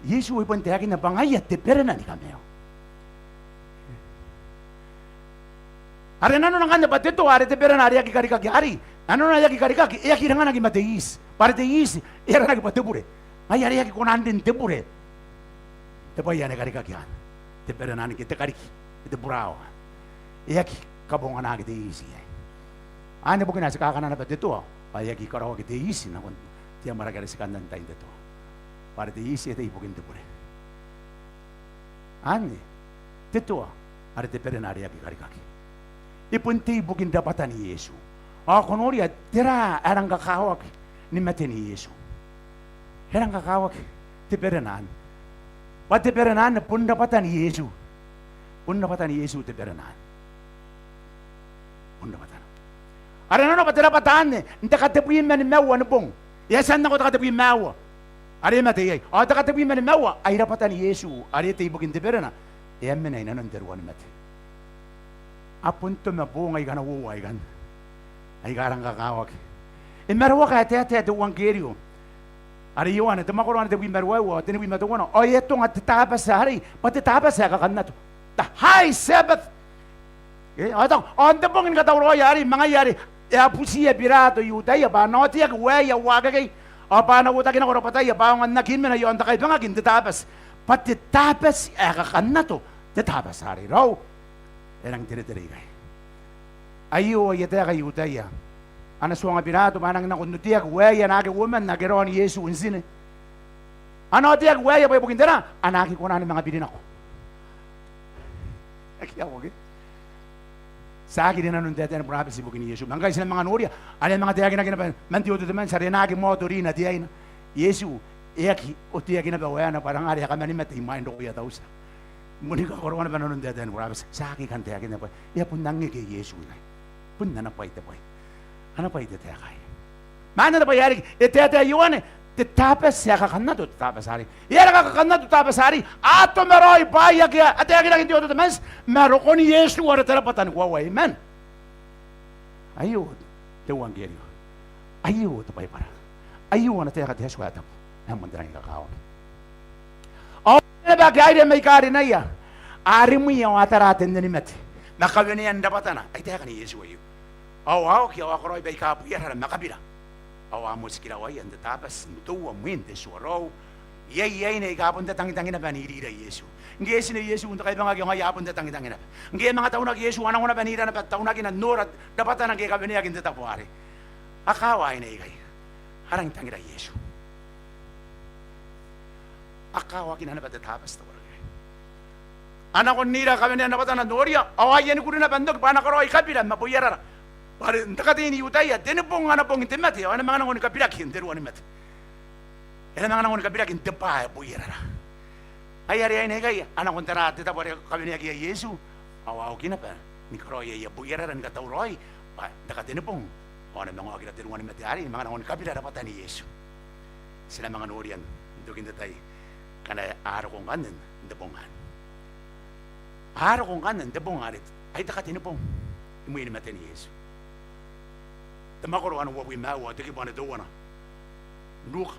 Iesu e bon taekinna bwa ngaia te berena ni kamaiu. Are nanona ngkanne bwa te toa are te berena are e aki karikaki arei, nanona e aki karikaki, e aki ranganaki ma te iti. Bwa are te iti e aranaki bwa te bure. Ngaia are e aki kona n rin te bure. Te bwai anne e karikaki anne, te berena anne ke te kariki, te burawa. E aki kabonganaki te iti iai. Anne bukina ti kakanna naba te toa, bwa e aki karaoaki te iti nakon te amwarake are ti kanna n tain te toa. Bwa are te iti e tei ibukin te bure. Anne te toa are te berena are aki karikaki. E bon tei ibukin rabwatan Iesu. Ao ko noria tera ae rang kakawaki ni maten Iesu. E rang kakawaki te berena anne. Bwa te berena anne bon rabwatan Iesu. Bon rabwatan Iesu te berena anne. Bon rabwatana. Are nanona bwa te rabwata anne n te katebwi ma nimaua ni bong. E a tia n nako te katebwi ma aua are e mate iai. Ao te katebwi ma nimaua ai rabwatan Iesu are e tei ibukin te berena, e a mena i nanon te ruanimate. A bon toma boong aikana uoua aikanne aika rang kakawaki. E maroaka ae taetae te euangkerio are Ioane, te mwakoro anne tebwi ma ruaiwa, tenibwi ma teuana. Ao e atonga te Tabati arei bwa te Tabati ae kakannato. The high Sabbath. E, ao e taku, ao n te bong ni katauraoi arei, ma ngaia are e a butiia Birato I-Iutaia bwa a na oteaki waeia uakekei, ao bwa a na uotaki nako rabwataia bwa a aonga n aki mena i aon te kaibangaki n te Tabati, bwa te Tabati ae kakannato te Tabati arei. Raou, e rangi n teretere ikai. Aio aia taeka I-Iutaia. A na tuanga Birato bwa a nangi nako n oteaki waeia naake uoman ake raon Iesu n tine. A na oteaki waeia bwa ibukin tera? A na aki kona ni manga biri nako. Aki aoki. Ti aki rinanon taetae ni burabeti ibukin Iesu. Ma ngkai ti na manga noria are e a manga taekinaki naba man te Old Testament are e na aki moto rina te aina. Iesu e aki oteaki naba waena bwa e rang are e a kamanimate imwain rokoia tautia. Boni kakoroa naba nanon taetae ni burabeti. Ti aki kan taekinna bwa e a bon nang eke Iesu ikai. Bon ana bwai te bwai. Ana bwai te taeka aei. Ma ana bwai ae riki, e taetae Ioane, te Tabati ae kakannato te Tabati arei. E aera ngkai kakannato te Tabati arei? A toma raoi bwaai ake a taekinaki n te Old Testament ma rokon Iesu are te rabwata ni koaua. Amen. Aio te euangkerio. Aio te Baibara. Aio ana taeka te Atua ae tabu ae moan te rangi ni kakawaki. Ao naba ake a iri mai karinaia, a rimwi ao a tara te nne ni mate ma kawenean rabwatana. Ai taekan Iesu aio. Ao a oki ao a karaoi baika boiarara ma kabira. Ao a motikirawaia n te Tabati n toua mwin te tua. Raou, iai aine aika a bon tatangitangi naba n irira Iesu. Ngke e tine Iesu n te kaibangaki ao ngaia a bon tatangitangi naba. Ngke e manga taunaki Iesu a nango naba n ira naba taunakina n nora rabwatana ngke e kaweneaki n te tabo arei. A kawa aine aikai. A rangi n tangira Iesu. A kawakina naba te Tabati te wareware. A nako n ira kawenean rabwatana, noria, ao a iani kuri naba n oki bwa a na karaoi kabira ma boiarara. Bwa are n te katei n I-Iutaia, te nibong ana bong te mate ao e na manga nango ni kabiraki n te ruanimate. E na manga nango ni kabiraki n te bwa ae boiarara. Ai are aine aikai a nako n tara te tabo are kaweneaki iai Iesu, ao a oki naba ni karaoi aia boiarara ni katauraoi bwa n te katenibong ao a na manga okira te ruanimate arei ni manga nango ni kabira rabwatan Iesu. Ti na manga noria n tokin te tai ngkana a roko ngkanne n te bong anne. A roko ngkanne n te bong are ai te katenibong imwin maten Iesu. Te mwakoro ae uabwi ma aua, te kibu ae teuana n Ruka.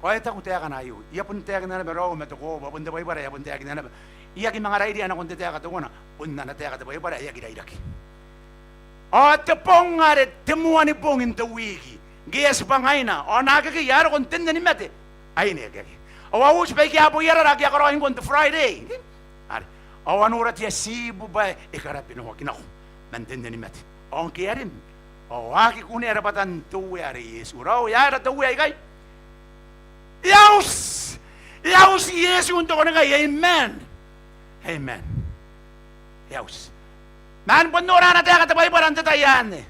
Ao e taku taekana aio. I a bon taekinna naba raou ma te koaua bwa bon te Baibara ae a bon taekinna naba. I aki manga rairia nakon te taeka teuana, bon ana taeka te Baibara ae aki rairaki. Ao te bong are te moani bong n te wiki, ngke e a tibwa ngaina, ao naakekei a roko n te nne ni mate aine akekei. Ao a uti baike a boiarara ake a karaoi ngkoa n te Friday. Are ao a nora te atibu bwa e karabinoaki nako man te nne ni mate. Ao ngke a rin, ao a aki kunea rabwatan te Uea are Iesu. Raou, e aera te Uea ikai? E a uti. E a uti Iesu n te konikai. Amen. Amen. E a uti. Ma bon nora ana taeka te Baibara n te tai anne.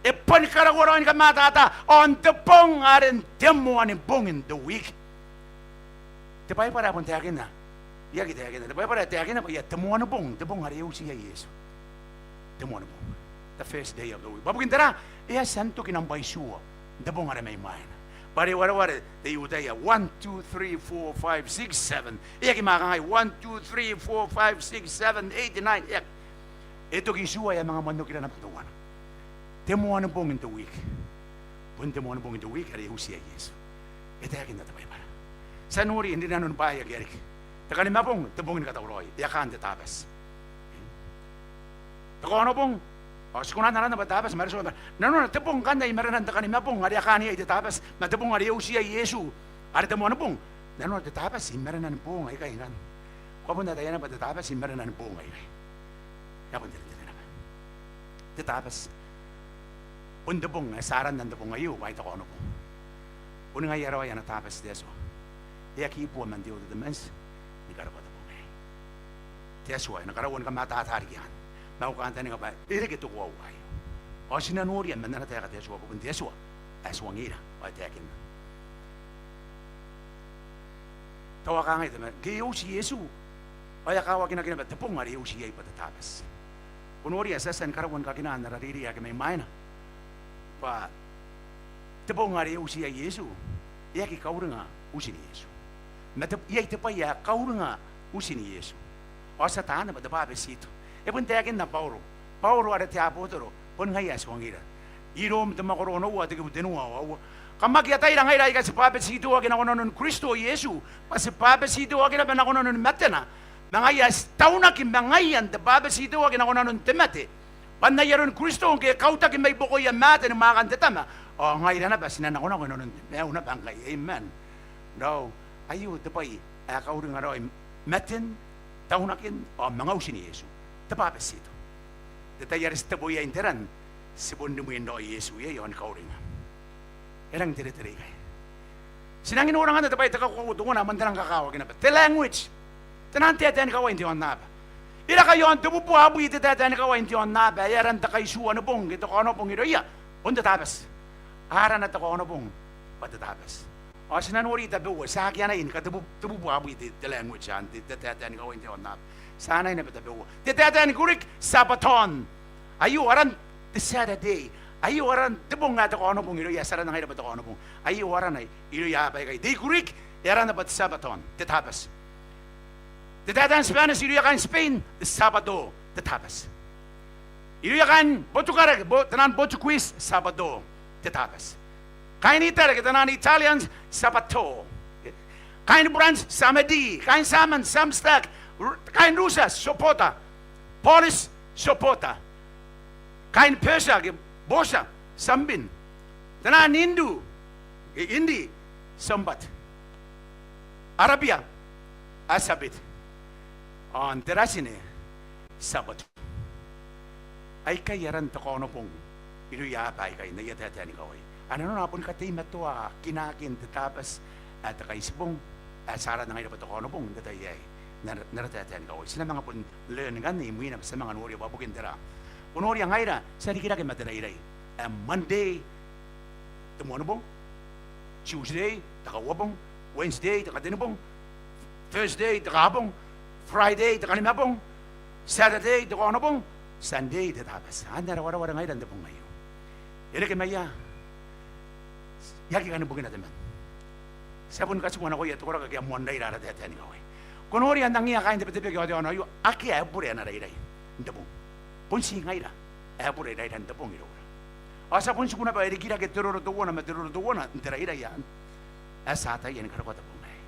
E boni karaua raoi ni kamatata, ao n te bong are n te moani bong n te wiki. Te Baibara ae bon taekinna, e aki taekinna. Te Baibara ae taekinna bwa iai te moani bong, te bong are e uti iai Iesu. Te moani bong. The first day of the week. Bwa bukin tera? E a tia n toki nambwa itiua n te bong are mai mwaina. Bwa are wareware te I-Iutaia, one, two, three, four, five, six, seven. E aki manga kangai one, two, three, four, five, six, seven, eight, nine. E aki. E toki itiua, e a manga moan okira naba teuana. Te moani bong n te wiki. Bon te moani bong n te wiki are e uti iai Iesu. E taekinna te Baibara. Ti a nori n rinanoni bwaai ake a riki. Te Kanimabong, te bong ni katauraoi, e a kaan te Tabati. Te Kaonobong, ao ti kona n arana bwa te Tabati ma are ti a ota. Nanona te bong ngkanne i marenan te Kanimabong are e a kaan iai te Tabati, ma te bong are e uti iai Iesu, are te moani bong. Nanona te Tabati i marenan boong aikai ngkanne. Ko a bon ataia naba bwa te Tabati i marenan boong aikai. E a bon teretere naba. Te Tabati. Bon te bong ae ti aranna n te bong aio bwa ai te Kaonobong. Boni ngaia raoi ana Tabati te Atua. E aki bua man te Old Testament ni karabwa te bong aei. te Atua e na karaua ni kamatata riki anne. Ma au kantaninga bwa e reke te koaua aio. Ao ti na noria man ana taeka te Atua bwa bon te Atua ae tuangira ao e taekinna. Tao a kangai te mwane, ngke e oti Iesu ao e a kawakinaki naba te bong are e oti iai bwa te Tabati. Ko noria ti a tia ni karaua ni kakinaa n ara reirei ake mai mwaina bwa te bong are e oti iai Iesu e aki kauringa utin Iesu. Ma te, iai te bwai ae kauringa utin Iesu. Ao ti ataia naba bwa te bwabetito. E bon taekinna Bauro, Bauro are te abotoro, bon ngaia ae tuangira. I Rom te mwakoro onoua te kibu tenua ao aua. Kam aki ataira ngaira aika ti bwabetitoaki nako nanon Kristo Iesu, bwa ti bwabetitoaki naba nako nanon matena. Ma ngaia ae ti taunaki ma ngaia n te bwabetitoaki nako nanon te mate, bwa n ai aron Kristo ngke e kautaki mai buakoia maate ni mwaakan te Tama, ao ngaira naba ti na nakonako inanon te maiu naba ngkai. Amen. Raou, aio te bwai ae kauringa raoi maten, taunakin ao manga utin Iesu. Te bwabetito. Te tai are ti tebo iai n te ran, ti bon rimwi n raoi Iesu iai ao ni kauringa. E rangi n teretere ikai. Ti nangi nora ngkanne te bwai ae te kakoaua teuana ae moan te rang kakawaki naba, te language. Te nang taetae ni kawai n te aonnaba. E raka iaon tebubua abwi te taetae ni kawai n te aonnaba ae aran te kaitiua ni bong ke te Kaonobong irouia bon te Tabati. Arana te Kaonobong bwa te Tabati. Ao ti na nori tabeua, ti aki anai ni katebu, tebubua abwi te, te language anne, te, te taetae ni kawai n te aonnaba. Ti anai naba tabeua. Te taetae ni Greek, Sabbaton. Aio aran te Saturday. Aio aran te bong ae te Kaonobong irouia, ti arana ngaira bwa te Kaonobong. Aio arana irouia aaba aikai. Te Greek, e arana bwa te Sabbaton, te Tabati. Te taetae ni Spanish irouia kaain Spain, te Sabado, te Tabati. Irouia kaain Portugal, bo, te nang Portuguese, Sabado, te Tabati. Kaain Italy, te nang Italians, Sabato. Kaain French, Samedi. Kaain German, Samstag. R-, kaain Russia, Sobota. Polish, Sobota. Kaain Persia, ke Persia, Sambin. Te nang Hindu, ke Hindi, Sambat. Arabia, Asabit. Ao n te Ratin, Sabato. Aikai aran te Kaonobong irouia aaba aikai n aia taetae ni kawai. Ao nanona a boni kateimatoa kinakin te Tabati ae te Kaitibong, ae ti arana ngaira bwa te Kaonobong n te tai aei n ara, n ara taetae ni kawai. Ti na manga bon learn ngkanne imwina bwa ti a manga noria bwa bukin tera. Ko noria ngaira ti a rikirake ma te rairai ae Monday te Moanibong, Tuesday te Kauabong, Wednesday te Katenibong, Thursday te Kaabong, Friday te Kanimabong, Saturday te Kaonobong, Sunday te Tabati. Anne ara wareware ngaira n te bong aio. E reke maia, e aki kani bukina temanna. Ti a boni katiua nakoia te koraki ake a moanraira ara taetae ni kawai. Ko noria n angiia kaain te Betebeke ao te aono aio, akea ae bure ana rairai n te bong. Bon ti ngaira ae bure rairan te bong iroura. Ao ti a bon tiku naba e rikirake te roro teuana ma te roro teuana n te rairai anne ae ti a ataia ni karokoa te bong aei.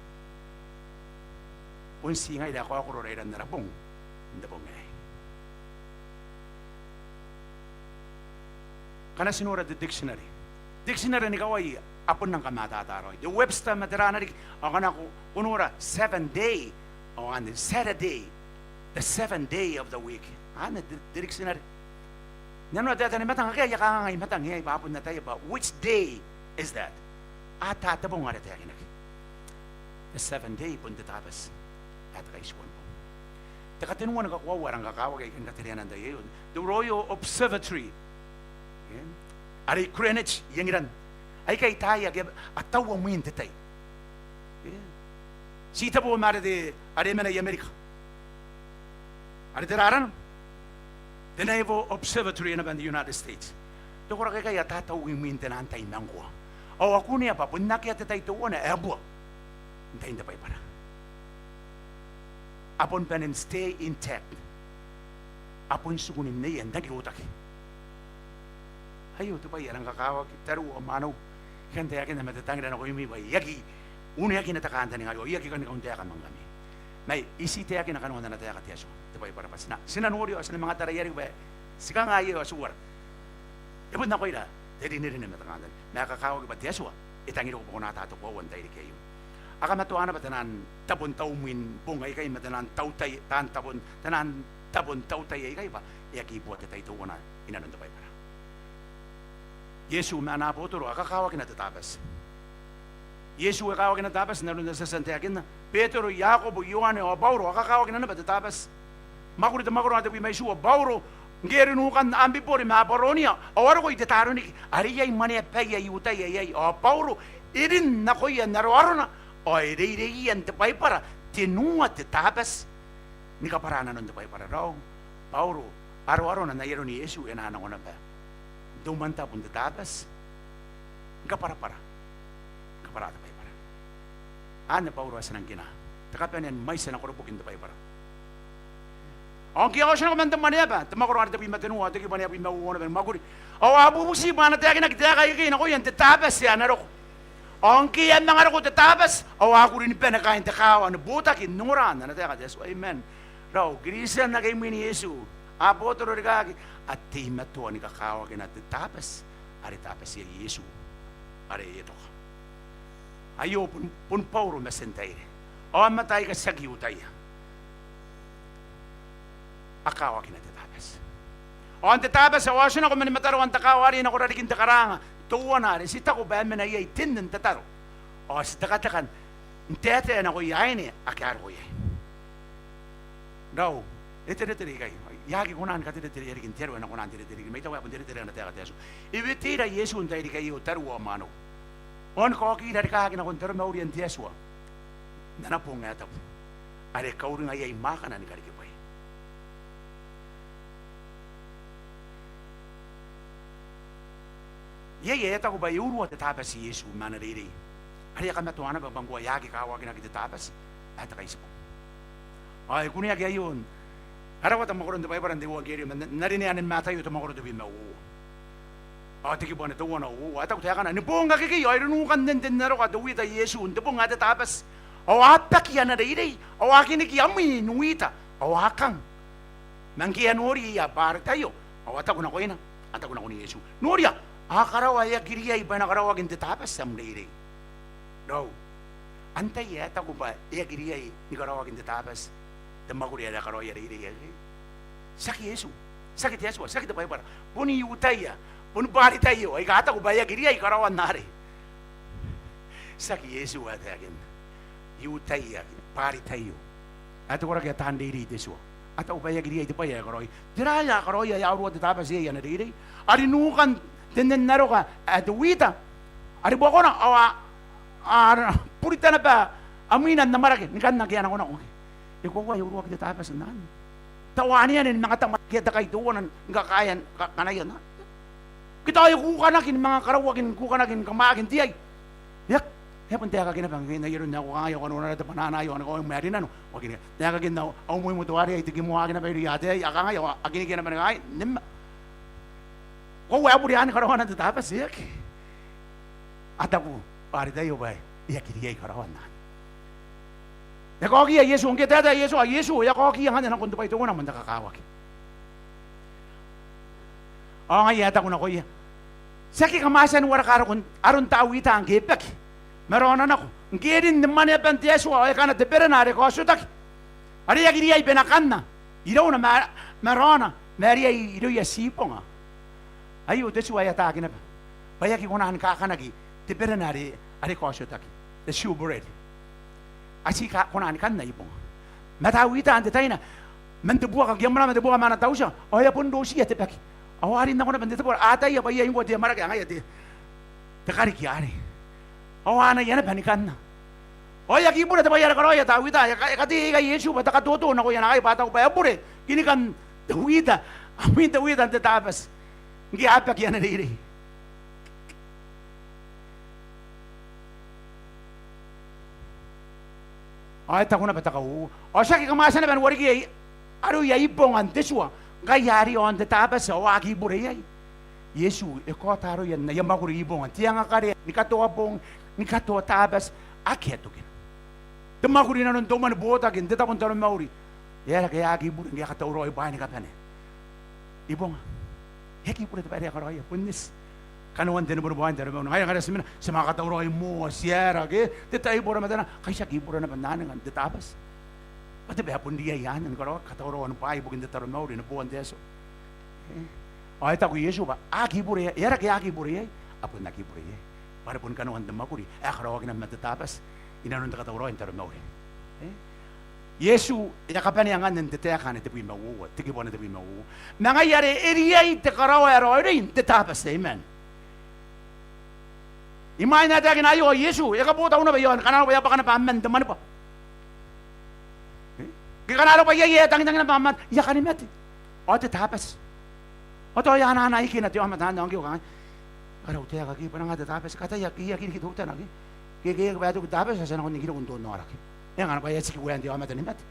Bon ti ngaira ae kaokoro rairan ara bong n te bong aei. Ngkana ti nora te dictionary, dictionary ni kawai a bon rang kamatata raoi. Te Webster ma tera riki, ao ngkana ko, ko nora seven day, ao anne Saturday, the seventh day of the week. Anne te, te dictionary. Nanona te taetae ni matang, akea ae kangai matang iai bwa a bon ataia bwa which day is that? Ata te bong are taekinaki? The seventh day, bon te Tabati ae te Kaitibong. Te katenua ni kakoaua ae rang kakawaki aika ni katereana n tai aio, the Royal Observatory, are i Greenwich i England. Aikai taai ake a taua mwin te tai. Ti tabo ma are te, are mena i Amerika, are tera arana? The Naval Observatory naba n te United States. Te koraki aikai a tatau imwin te nang tai ma ngkoa. Ao a kunea bwa bon akea te tai teuana ae bua n tain te Baibara. A bon bane n stay intact. A bon tiku n nneia n aki rotaki. Aio te bwai ae rang kakawaki tariu ao mwaneu. I kan taekinna ma te tangira nakoimi bwa I aki uneakina te kantaninga aio, I aki kani kauntaeka ma ngkami. Ma I tii taekina kanoan ana taeka te Atua te Baibara bwa ti na, ti na noria ao ti na manga taraia riki bwa ti kanga iai ao ti uara. E bon nakoira te rinerine ma te kantaninga. Ma e kakawaki bwa te Atua e tangiriko bwa ko na ata te koaua n tairiki aio. A kamatoa naba te nang tabo n taumwin bong aikai ma te nang tautai, taan tabo n, te nang tabo n tautai aikai bwa e aki bua te tai teuana inanon te Baibara. Iesu ma ana abotoro a kakawakina te Tabati. Iesu e kawakina te Tabati n aron ae ti a tia n taekinna. Betero, Iakobo, Ioane ao Bauro a kakawakina naba te Tabati. Mwakuri, te mwakoro ae tebwi ma itiua. Bauro, ngke e ri nukan Ambibori ma Abaronia, ao a roko i Tetaroniki, are iai mwaneaba I-Iutaia iai. Ao Bauro e rin nakoia n aroarona, ao e reireiia n te Baibara tenua te Tabati ni kabwara nanon te Baibara. Raou, Bauro, aroarona n ai aron Iesu e na nako naba n te umwantabu n te Tabati ni kabwarabwara, ni kabwara te Baibara. Anne Bauro ae ti nang kinaa, te kabanea ni mwaiti ana koroboki n te Baibara. Ao ngke a otinako man te mwaneaba, te mwakoro ae tebwi ma tenua, te kibu ae tebwi ma uoua naba ni mwakuri, ao a bubuti bwa a na taekinaki taeka ikekei nakoia n te Tabati ae na roko. Ao ngke e a manga roko te Tabati, ao a kuri ni bane kaain te kaawa ni botaki n ongora n ana taeka te Atua. Amen. Raou, Kristian ake imwin Iesu, abotoro rikaaki, a teimatoa ni kakawakina te Tabati are Tabatia Iesu are e toka. Aio bon, bon Bauro ma Tientaire, aomata aika tiaki Iutaia, a kawakina te Tabati. Ao n te Tabati ao a otinako mani mataroan te kaawa arei nako rarikin te karaanga teuana are ti taku bwa e mena iai tin n tataro, ao ti tekateka n taetae nakoia aine ake a roko iai. Raou, e teretere ikai. I aki kona ni kateretere i rarikin te aro ae e na kona n teretere riki, ma I taku ae bon teretere ana taeka te Atua. E weteira Iesu n tairiki aio tariu ao mwaneu, ao ni kaokira rikaaki nakon taromaurian te Atua n ana bong ae tabu, are kauringa iai mwaakana ni karikibwai. Iai ae taku bwa e urua te Tabati Iesu ma ana reirei, are e a kamatoa naba bwa ngkoa e aki kawakinaki te Tabati ae te Kaitibong. Ao e kuneaki aio n arawata mwakoron te Baibara n te Euangkerio ma n, n aron ae anne Mataio te mwakoro tebwi ma uoua, ao te kibu ae teuana uoua. E taku taekana: Ni boong akekei ao e ri nukan nen te nnaroka te Uita Iesu n te bong ae te Tabati, ao a baki ana reirei, ao a kiniki amwin uita, ao a kang. Ma ngke a nori iia Baritaio, ao a taku nakoina, a taku nakon Iesu: Noria, a karaoa e aki riai bwa e na karaoaki n te Tabati am reirei. Raou, antai ae taku bwa e aki riai ni karaoaki n te Tabati te mwakuri are a karaoia reirei akekei? Tiaki Iesu, tiaki te Atua, tiaki te Baibara. Bon Iutaia, bon Baritaio aika a taku bwa e aki riai karaoan arei. Tiaki Iesu ae taekinna. Iutaia, Baritaio, ae te koraki ae taan reirei te tua, a taku bwa e aki riai te bwai ae karaoia. Tera ae a karaoia ae a urua te Tabati iai ana reirei? A ri nukan te nnaroka ae te Uita, a ri buakona, ao a, a burita naba amwina n amwarake ni kan akea nakonako. E koaua ae uruaki te Tabati n anne? Tao ane ane ni manga tamwarakea te kai teuana ni kakaea, ka, kanaia n anne. Ke tao e kukanaki ni manga karauaki, ni kukanaki ni kamwaaki n te ai. E aki, e a bon taekaki naba ngke n ai aron ae ko kangai ao ko nora te banana aio ao ko mwarinano. Ao kina, taekakin au, au moimoto are ai te kimoaki naba irouia ataei, a kangai ao a kinikia naba ni kangai, nema. Koaua ae bure anne karaoana n te Tabati? E aki. A taku Baritaio bwa e aki riai karaoan anne. E kaokiia Iesu, ngke e taetae Iesu, ao Iesu e a kaokiia ngkanne nakon te bwai teuana man te kakawaki. Ao ngaia e taku nakoia: Tiaki kamwatian wareka aron, aron Tawita ngke e baki ma raona nako, ngke e rin ni mwaneaban te Atua, ao e kana te berena are kaotiotaki, are e aki riai bwa e na kanna irouna ma, ma raona, ma e riai irouia ti ibonga. Aio te tua ae ataaki naba bwa e aki kona ni kakanaki te berena are, are kaotiotaki, the shewbread. A ti ka, kona ni kanna ibonga. Ma Tawita n te taina, man te buaka, ngke e a mwanama te buaka ma ana tautia, ao e a bon rotiia te baki, ao a rin nako naba n te tabo, a ataia bwa iai ngkoa te amwarake, ngaia te, te kariki arei. Ao a anaia naba ni kanna. Ao e aki bure te bwai are karaoia Tawita. E ka, e kateia ikai Iesu bwa te katoto nakoia naakai, bwa a taku bwa e bure kinikan te uita, amwin te uita n te Tabati ngke a baki ana reirei. Ao e taku naba te kauoua: Ao tiaki kamwatiana naba ni wareka aroia ibonga n te tua ngkai a ri aon te Tabati ao a aki bure iai. Iesu e kaota aroia n aia mwakuri ibonga, te angakarea, ni katoa bong, ni katoa Tabati, akea tokina. Te mwakuri inanon te umwa ni botaki n te tabo n taromauri. E aera ngke a aki bure ngke a katauraoi bwaai ni kabane ibonga? E aki bure te bwai are a karaoia, bon eti. Kanoan te nebonebo n taromauri. Ngaia ngkana ti mena, ti manga katauraoi moa, ti aera ke, te taibora ma tera, ngkai ti aki bure naba n anne ngkanne n te Tabati. Bwa te bwai ae bon riai anne ni karaoaki, katauraoan bwaai ibukin te taromauri, neboan te Atua. E? Ao e taku Iesu bwa a aki bure, e aera ngke a aki bure iai? A bon aki bure iai, bwa are boni kanoan te mwakuri ae karaoaki naba man te Tabati inanon te katauraoi n taromauri. E? Iesu e a kabanea ngkanne n te taeka ane tebwi ma uoua, te kibu ane tebwi ma uoua. Ma ngaia are e riai te karawa ae raoiroi n te Tabati. Amen. Imwain ae taekina aio ao Iesu e kabotau naba i aon, kanga arona bwa e a bwaka naba aman te mwaneaba. E? Ke kanga arona bwa iai ae tangitangina bwa aman, I a kani mate. Ao te Tabati. Ao tao e a anaana ikena te aomata anne ao ngke e kangai, ara, au taeka ke bwa e nang te Tabati, kataia ke e aki riki teutana ke, ke, ke e aki bwa e toki te Tabati ao ti a nako n riki rokon te aoraki. E anga naba bwa e a tiki waen te aomata ni mate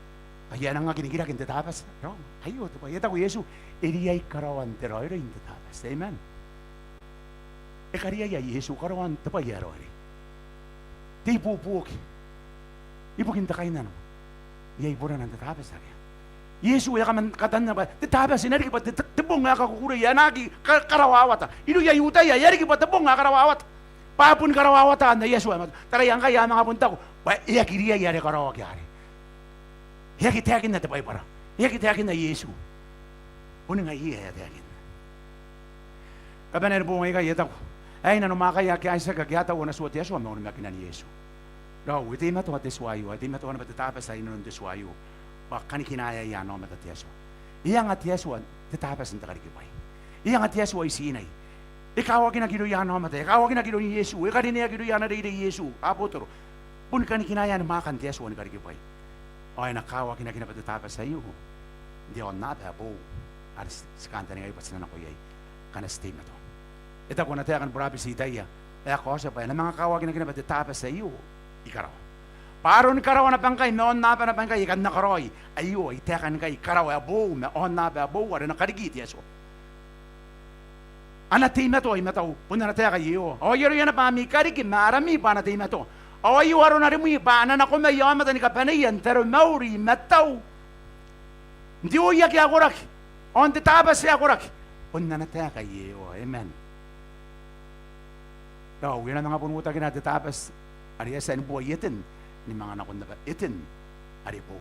bwa e a nang aki rikirake n te Tabati. Raoi, aio te bwai ae taku Iesu, e riai karawan te raoiroi n te Tabati. Amen. E kariaia Iesu karaoan te bwai ae raoiroi, te ibuobuoki ibukin te kainnano iai borana n te Tabati, akea. Iesu e a kaman katanna bwa te Tabati e na riki bwa te, te, te bong ae kakukurei, ae na aki ka-, karawawata. Irouia I-Iutaia e a riki bwa te bong ae karawawata. Bwa bon karawawata anne Iesu ae matu. Taraia ngkai a manga bon taku bwa e aki riai are karaoaki arei. E aki taekinna te Baibara, e aki taekinna Iesu. Boni ngaiia ae e a taekinna. Kabanea ni boong aikai e taku, aei nanomwaakaia ake a itiaki ake a tau ana tua te Atua ma onimakinan Iesu. Raou, e teimatoa te tua aio, e teimatoa naba te Tabati ae i nanon te tua aio bwa kanikinaeaia ana aomata te Atua. E anga te Atua te Tabati n te karikibwai. E anga te Atua i Tinai. E kawakinaki irouia ana aomata, e kawakinaki iroun Iesu, e karineaki irouia ana reirei Iesu, abotoro. Boni kanikinaean mwaakan te Atua ni karikibwai. Ao e na kawakinaki naba te Tabati aio n te aonnaba ae boou are ti, ti kantaningaia bwa ti na nako iai ngkana ti teimatoa. E taku ana taeka ni burabeti Itaia ae kaotia bwa e na manga kawakinaki naba te Tabati aio i karawa. Bwa aroni karawa naba ngkai ma aonnaba naba ngkai aika a na karaoi. Aio ai taekan ngkai karawa ae boou ma aonnaba ae boou are e na kariki te Atua. A na teimatoa i matau, bon ana taeka Iehova. Ao ai aroia naba ami kariki ma arami bwa a na teimatoa. Ao aio arona rimwi bwa a na nako mai aomata ni kabaneia n taromauri i matau n te oi ake a koraki ao n te Tabati ae koraki, bon ana taeka Iehova. Amen. Raou, e na manga bon uotakina te Tabati are e a tia ni bua i Eten ni manga nakon naba Eten are boou.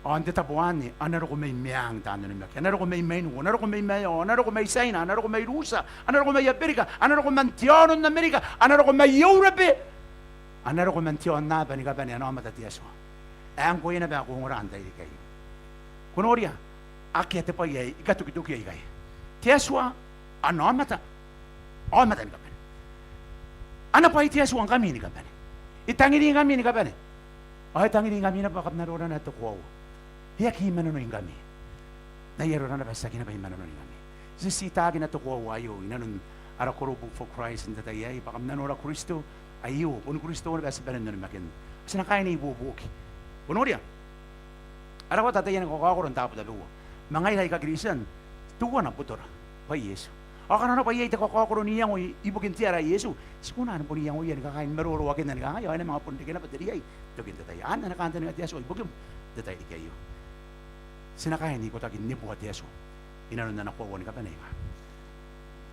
Ao n te tabo anne a na roko mai meang taan onimaki, a na roko mai mainiku, a na roko mai maeao, a na roko mai Tiaina, a na roko mai Rutia, a na roko mai Aberika, a na roko man te aono n Amerika, a na roko mai Eurobe, a na roko man te aonnaba ni kabane ana aomata te Atua. Ae ngkoe naba ae ko ongora n te tairiki aei, ko noria, akea te bwai ae I katokitokia ikai. Te Atua ana aomata, aomata ni kabane. Ana bwai te Atua ngkami ni kabane. E tangiringkami ni kabane. Ao e tangiringkami naba bwa kam na nora naba te koaua. E aki manonoi ngkami n ai arora naba tiaki naba I manonoi ngkami. Ti, ti taekina te koaua aio i nanon ara Global for Christ n te tai aei bwa kam na nora Kristo. Aio boni Kristo naba ae ti bane n onimakinna. Ti na kaai n ibuobuoki. Ko noria, a rawata taiani kakaokoro n taabo tabeua. Ma ngaira aika Kristian, teuana botora bwa Iesu. Ao ngkana arona bwa iai te kakaokoro n iango i, ibukin te ara Iesu, ti kona ni bon iangoia ni kakaei ni maroroakinna ni kangai, ao e na manga bon reke naba te riai n tokin te tai. Anne ana kantaninga te Atua ibukim n te tairiki aio. Ti na kaai n ikotaki n neboa te Atua i nanon ana koaua ni kabane.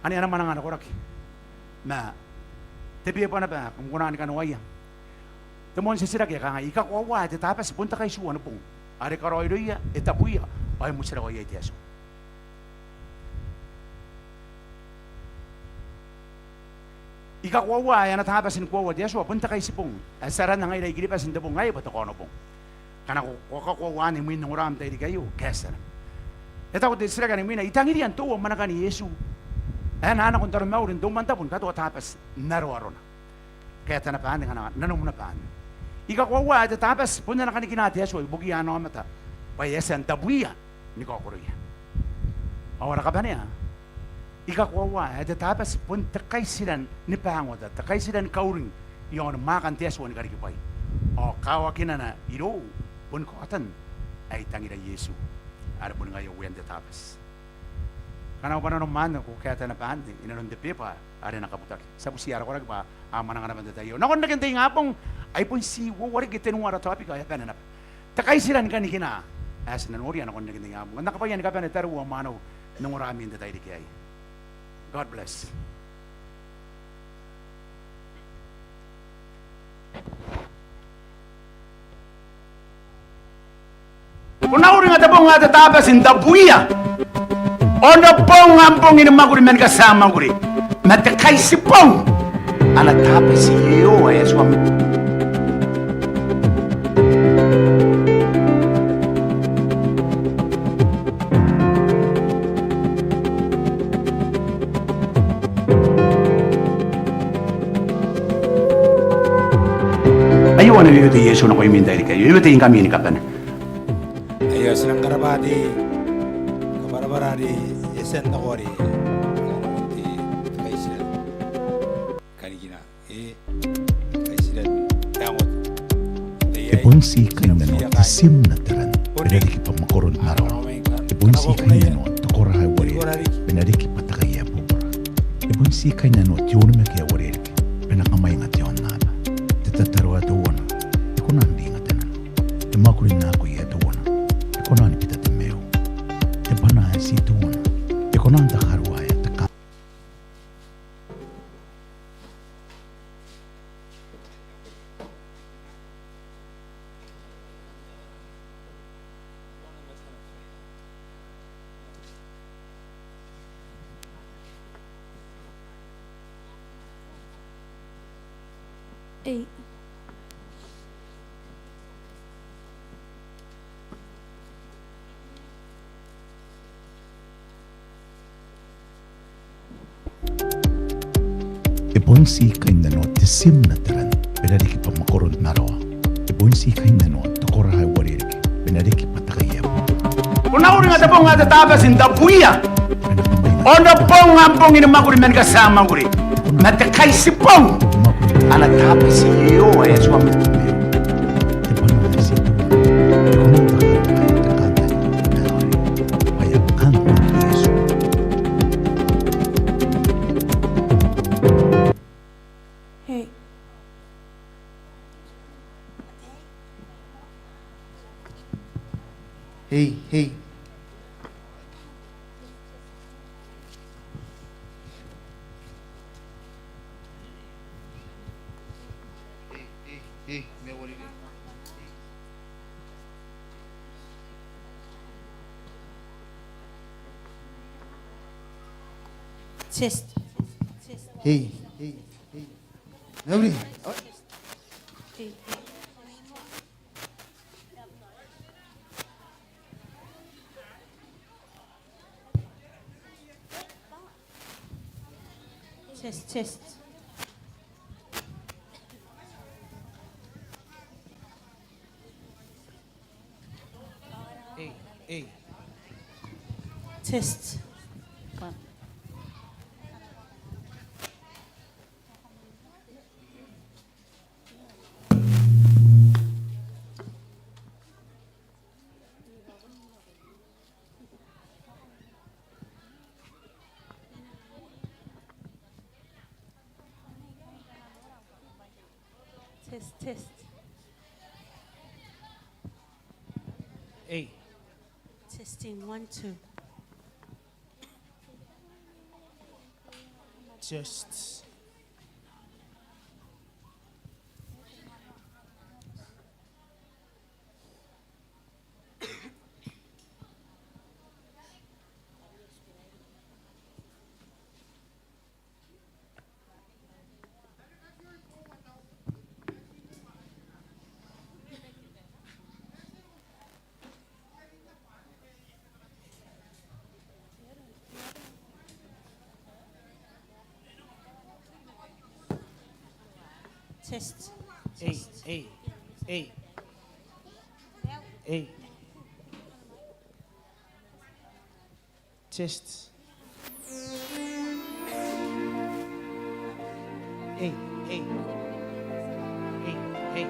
Ane ana mwananga ana koraki. Ma te beba naba ae kam kona ni kanoaia, te moan titiraki ae kangai: I kakoaua ae te Tabati bon te kaitiua ni bong are e karaoiroia, e tabuia ao e motirawa iai te Atua? I kakoaua ae ana Tabati ni koaua te Atua bon te kaitibong ae ti aranna ngaira I-Kiribati n te bong aei bwa te Kaonobong? Ngkana ko, ko kakoaua anne imwin ongoram n te tairiki aio, kaetia naba. E taku te titiraki ae imwina: I tangiria n toua mwanakani Iesu ae na nako n taromauri n te umwantabu ni katoa Tabati n aroarona. Kaeta naba anne ngkana nanom naba anne. I kakoaua ae te Tabati bon ana kanikina te Atua ibukiia ana aomata bwa e a tia n tabuia ni kaokoroia? Ao ara kabanea: I kakoaua ae te Tabati bon te kaitiran ni bangota, te kaitiran kauring i aon mwaakan te Atua ni karikibwai, ao kawakinana irou boni kaotan ae I tangira Iesu are boni ngaia Uean te Tabati. Ngkana ko bwa nanom anne, ko kaeta naba anne i nanon te beba are e na kabutaki. Ti a butiia ara koraki bwa a mwananga naba n te tai aio. Nakon reken te ingabong ai bon ti uoua riki, tenua ara topic ao e a bane naba. Te kaitiran kanikina ae ti na noria nakon reken te ingabong. Kam na kabaia ni kabane tariu ao mwaneu n ongorami n te tairiki aei. God bless. Ko na uringa te bong ae te Tabati n tabuia. Ao n na bong am bong ni mwakuri man katia mwakuri, ma te kaitibong ana Tabati Iehova ae Atua. Iai te Iesu nakoimi n tairiki aio, iai te ingkami ni kabane. Aio ti nang karabwa te kabwarabwara are e tia n nako are te kaitiran kanikina. E bon ti kainnanoa te tim n Ataran bwa e na riki bwa mwakoron Tarawa. E bon ti kainnanoa te kora ae uarereke bwa e na riki bwa te kai ae bubura. E bon ti kainnanoa te onimaki ae uarereke bwa e na kamwainga te aonnaba. Te tataro ae teuana e kona n ringa te nano. Te mwakuri n akoi ae teuana e kona ni bita te maiu. Te bwana ae ti teuana e kona n takaruaea te ka Ei. E bon ti kainnanoa te tim n Ataran bwa e na riki bwa mwakoron Tarawa. E bon ti kainnanoa te kora ae uarereke bwa e na riki bwa te kai ae bubura. Ko na uringa te bong ae te Tabati n tabuia. Ao n te bong ae bong ni mwakuri man katia mwakuri ma te kaitibong ana Tabati Iehova ae Atuara. Hey. Hey, hey. Test. Hey, hey, hey. Mauri. Test, test. Hey, hey. Test. One. Test, test. Hey. Testing, one, two. Test. Test. Hey, hey, hey. Hey. Test. Hey, hey. Hey, hey.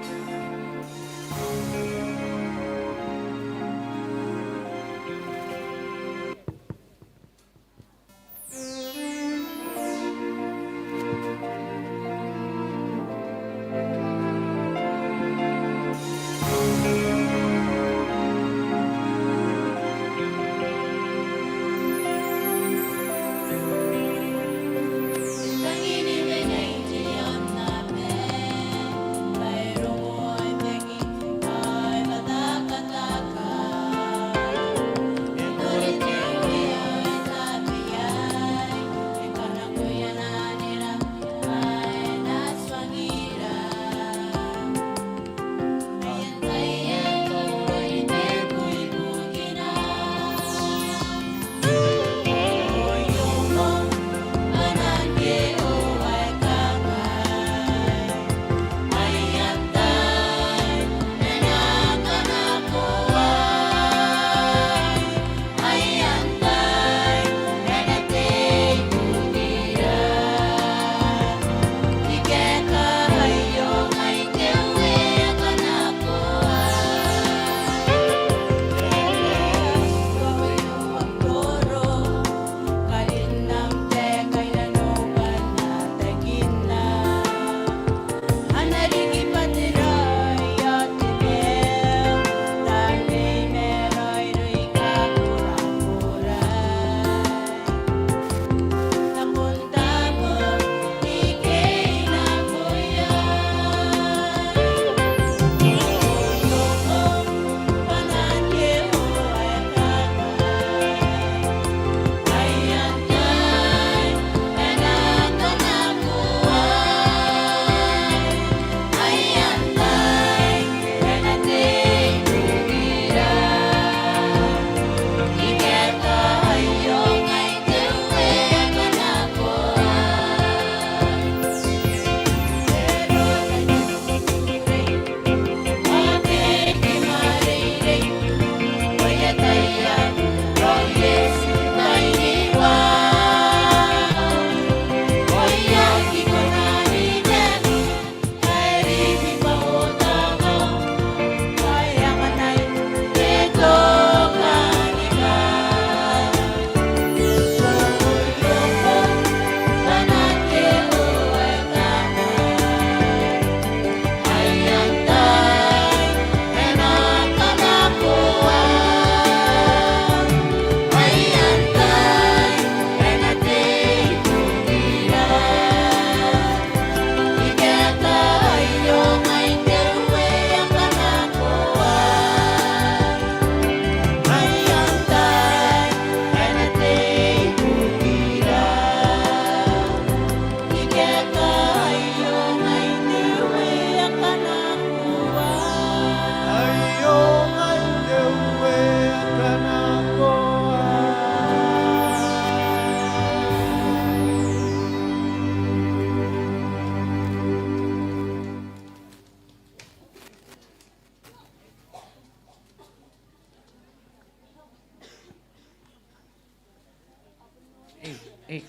Ei, ei.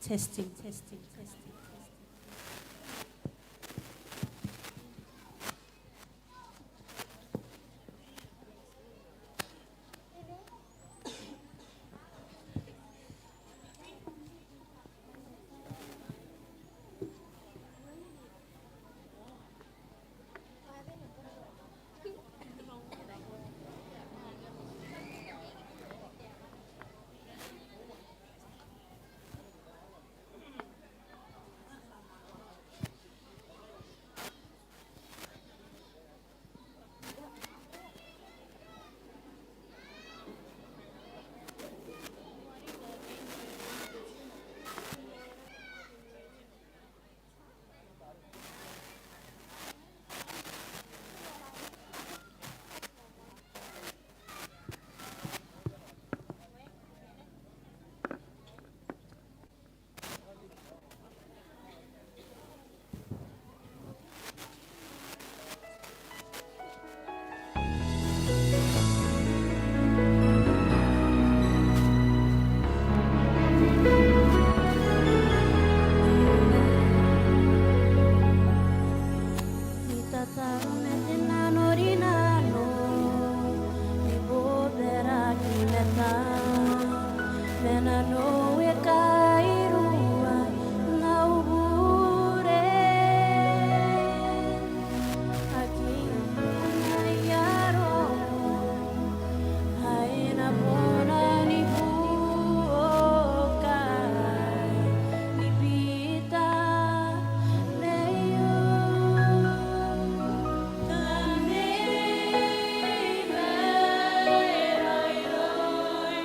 Testing, testing, testing, testing. Ni tataro ma te nanorinano, ni bobaraki ma taan, ma nanou e kairua n au bure. Aki ana iaro, ai na bona ni buoka, ni bita maiu. Tamnei mai raoiroi,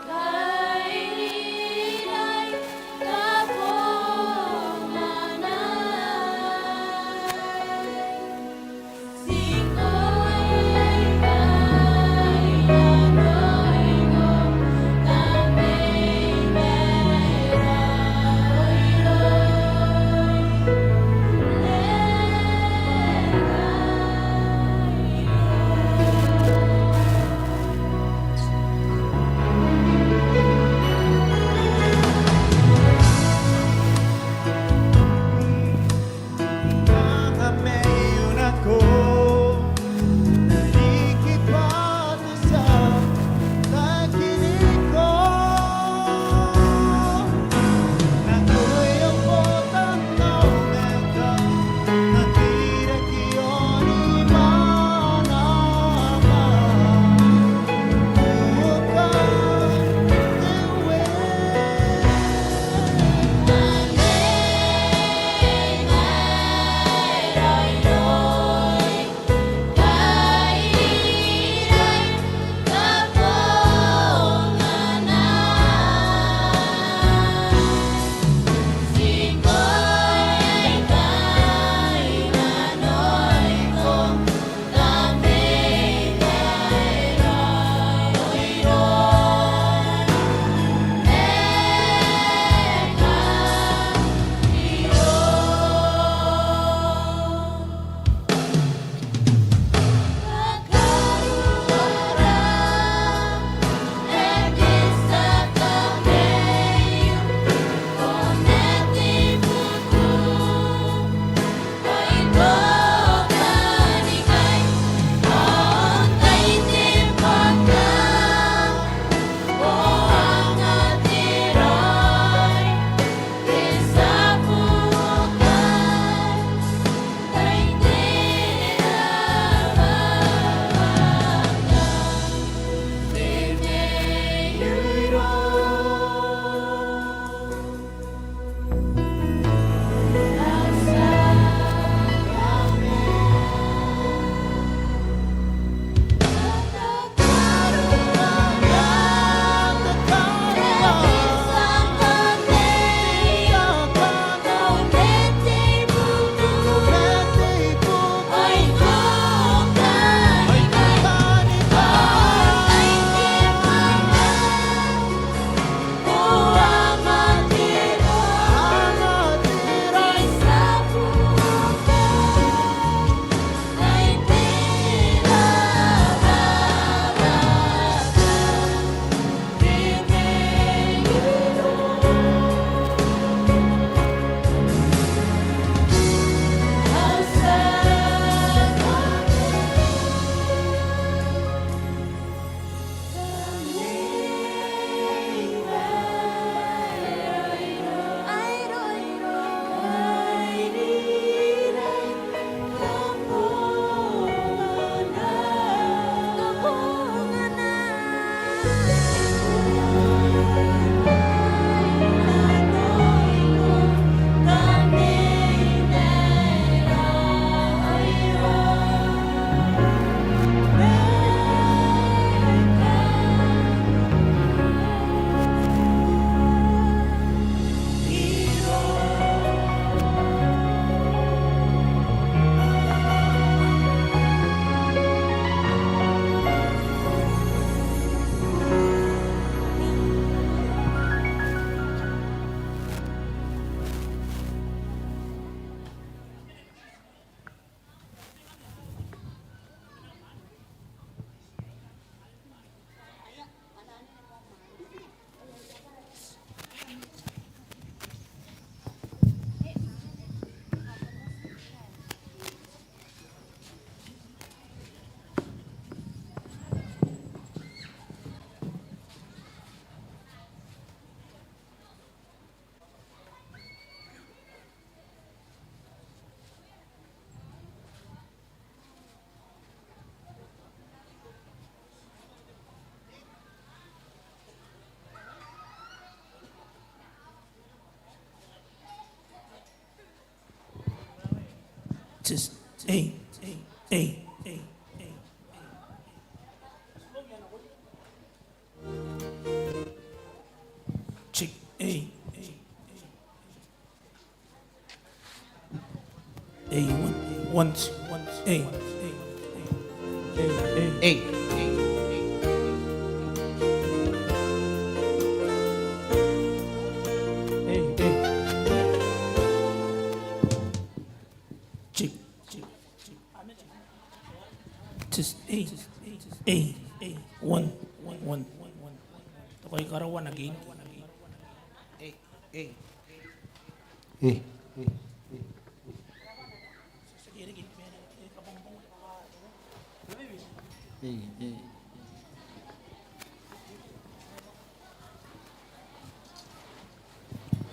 kairiri Test. Ei, ei, ei, ei. Check. Ei, ei, ei. Ei, one, one, two, one, two, ei, ei, ei, ei. Ei, ei. Check, check, check. Test, ei, ei, ei. One, one, one, one. Toka i karawa na king. Ei. Ei. Ei. Ei. Ei.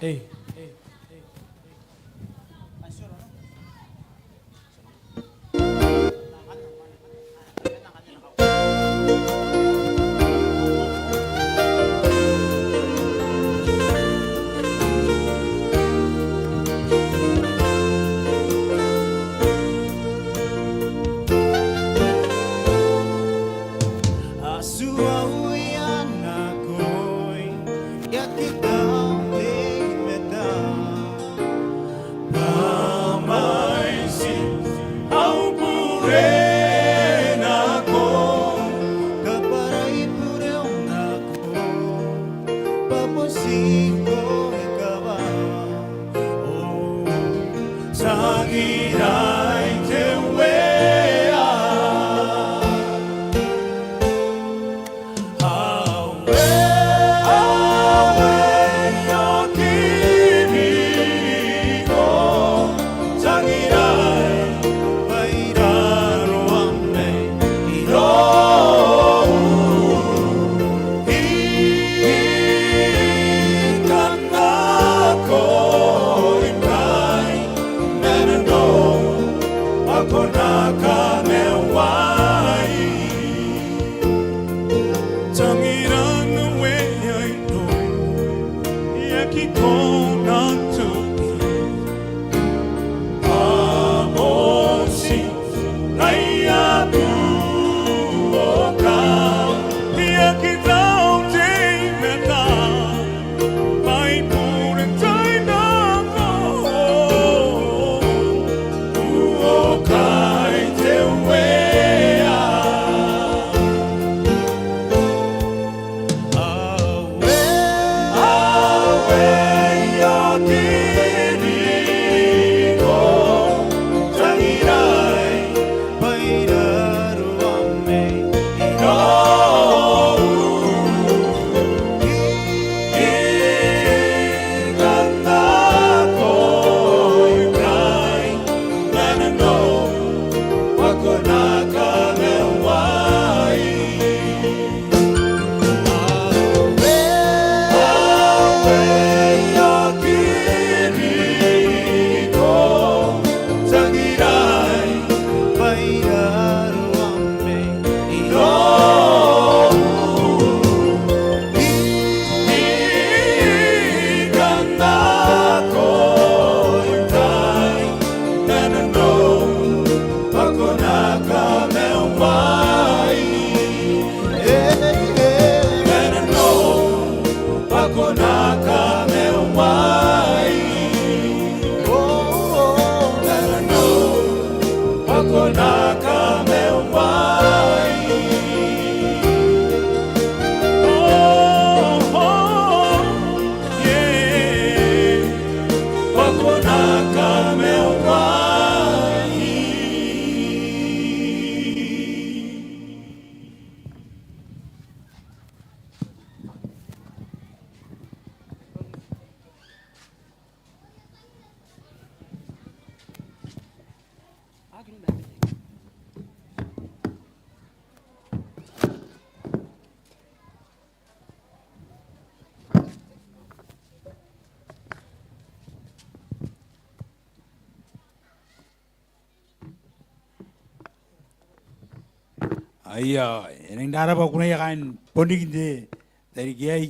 Ei. Ei. A tuai nako, e aki tau teimatoa. Bwa mwaitin au bure nako, kabwarai bure nako, bwa bon ti ngkoe kaba. O tangirai te Uea. Aue, aue, I a kiriko, tangirai bwa I rarua mai iroum. I kan nako ikai ma nanou, bwa ko na kamaiuai. Tangiran Uea, I aki kona n toki, bwa bon ti ngai ae buoka. I aki tau teimatoa, mai buren tai nako, buokai te Uea. Aue, aue, I a kiriko, tangirai bwa I rarua mai iroum. I kan nako ikai ma nanou, bwa ko na kamaiuai. Aue, aue, I a kiriko, tangirai bwa I rarua mai iroum. I kan nako ikai ma nanou, bwa ko na kamaiuai. E, e, ma nanou, bwa ko na kamaiuai. O, o, ma nanou, bwa ko na kamaiuai. O, o, ie, bwa ko na kamaiuai. Aia, e nang rarabwa kunaia kaain Bonriki n te tairiki aei,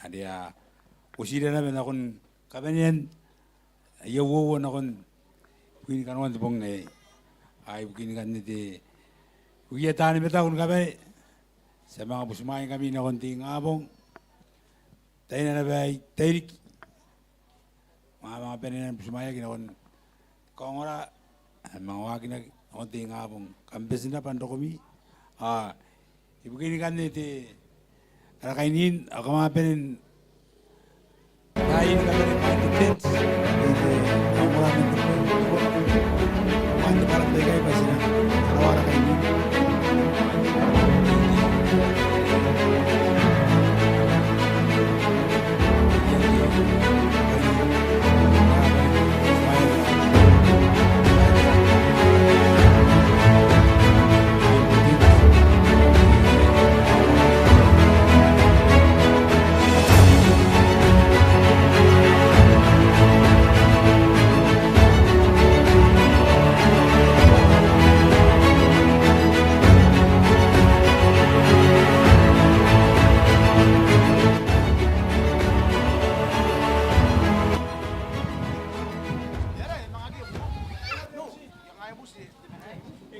are a uotiira naba nakon kabanean aia uoua nakon ibukin kanoan te bong aei. Ao ibukin kanne te, ibukiia taani mataku ni kabane, ti a manga butimwaeingkami nakon te ingabong. Taina naba ae I tairiki, ma a manga bane naba ni butimwaeaki nakon te kaongora ae manga waakinaki nakon te ingabong. Kam bati n rabwa n rokomi. Ao ibukin kanne te, ara kainiin, ao kam a bane n, kainiin, kam bane n kain te tent, n te kaongora man te bong, ao n te bwai aikai bwa ti na karaoa ara kainiin.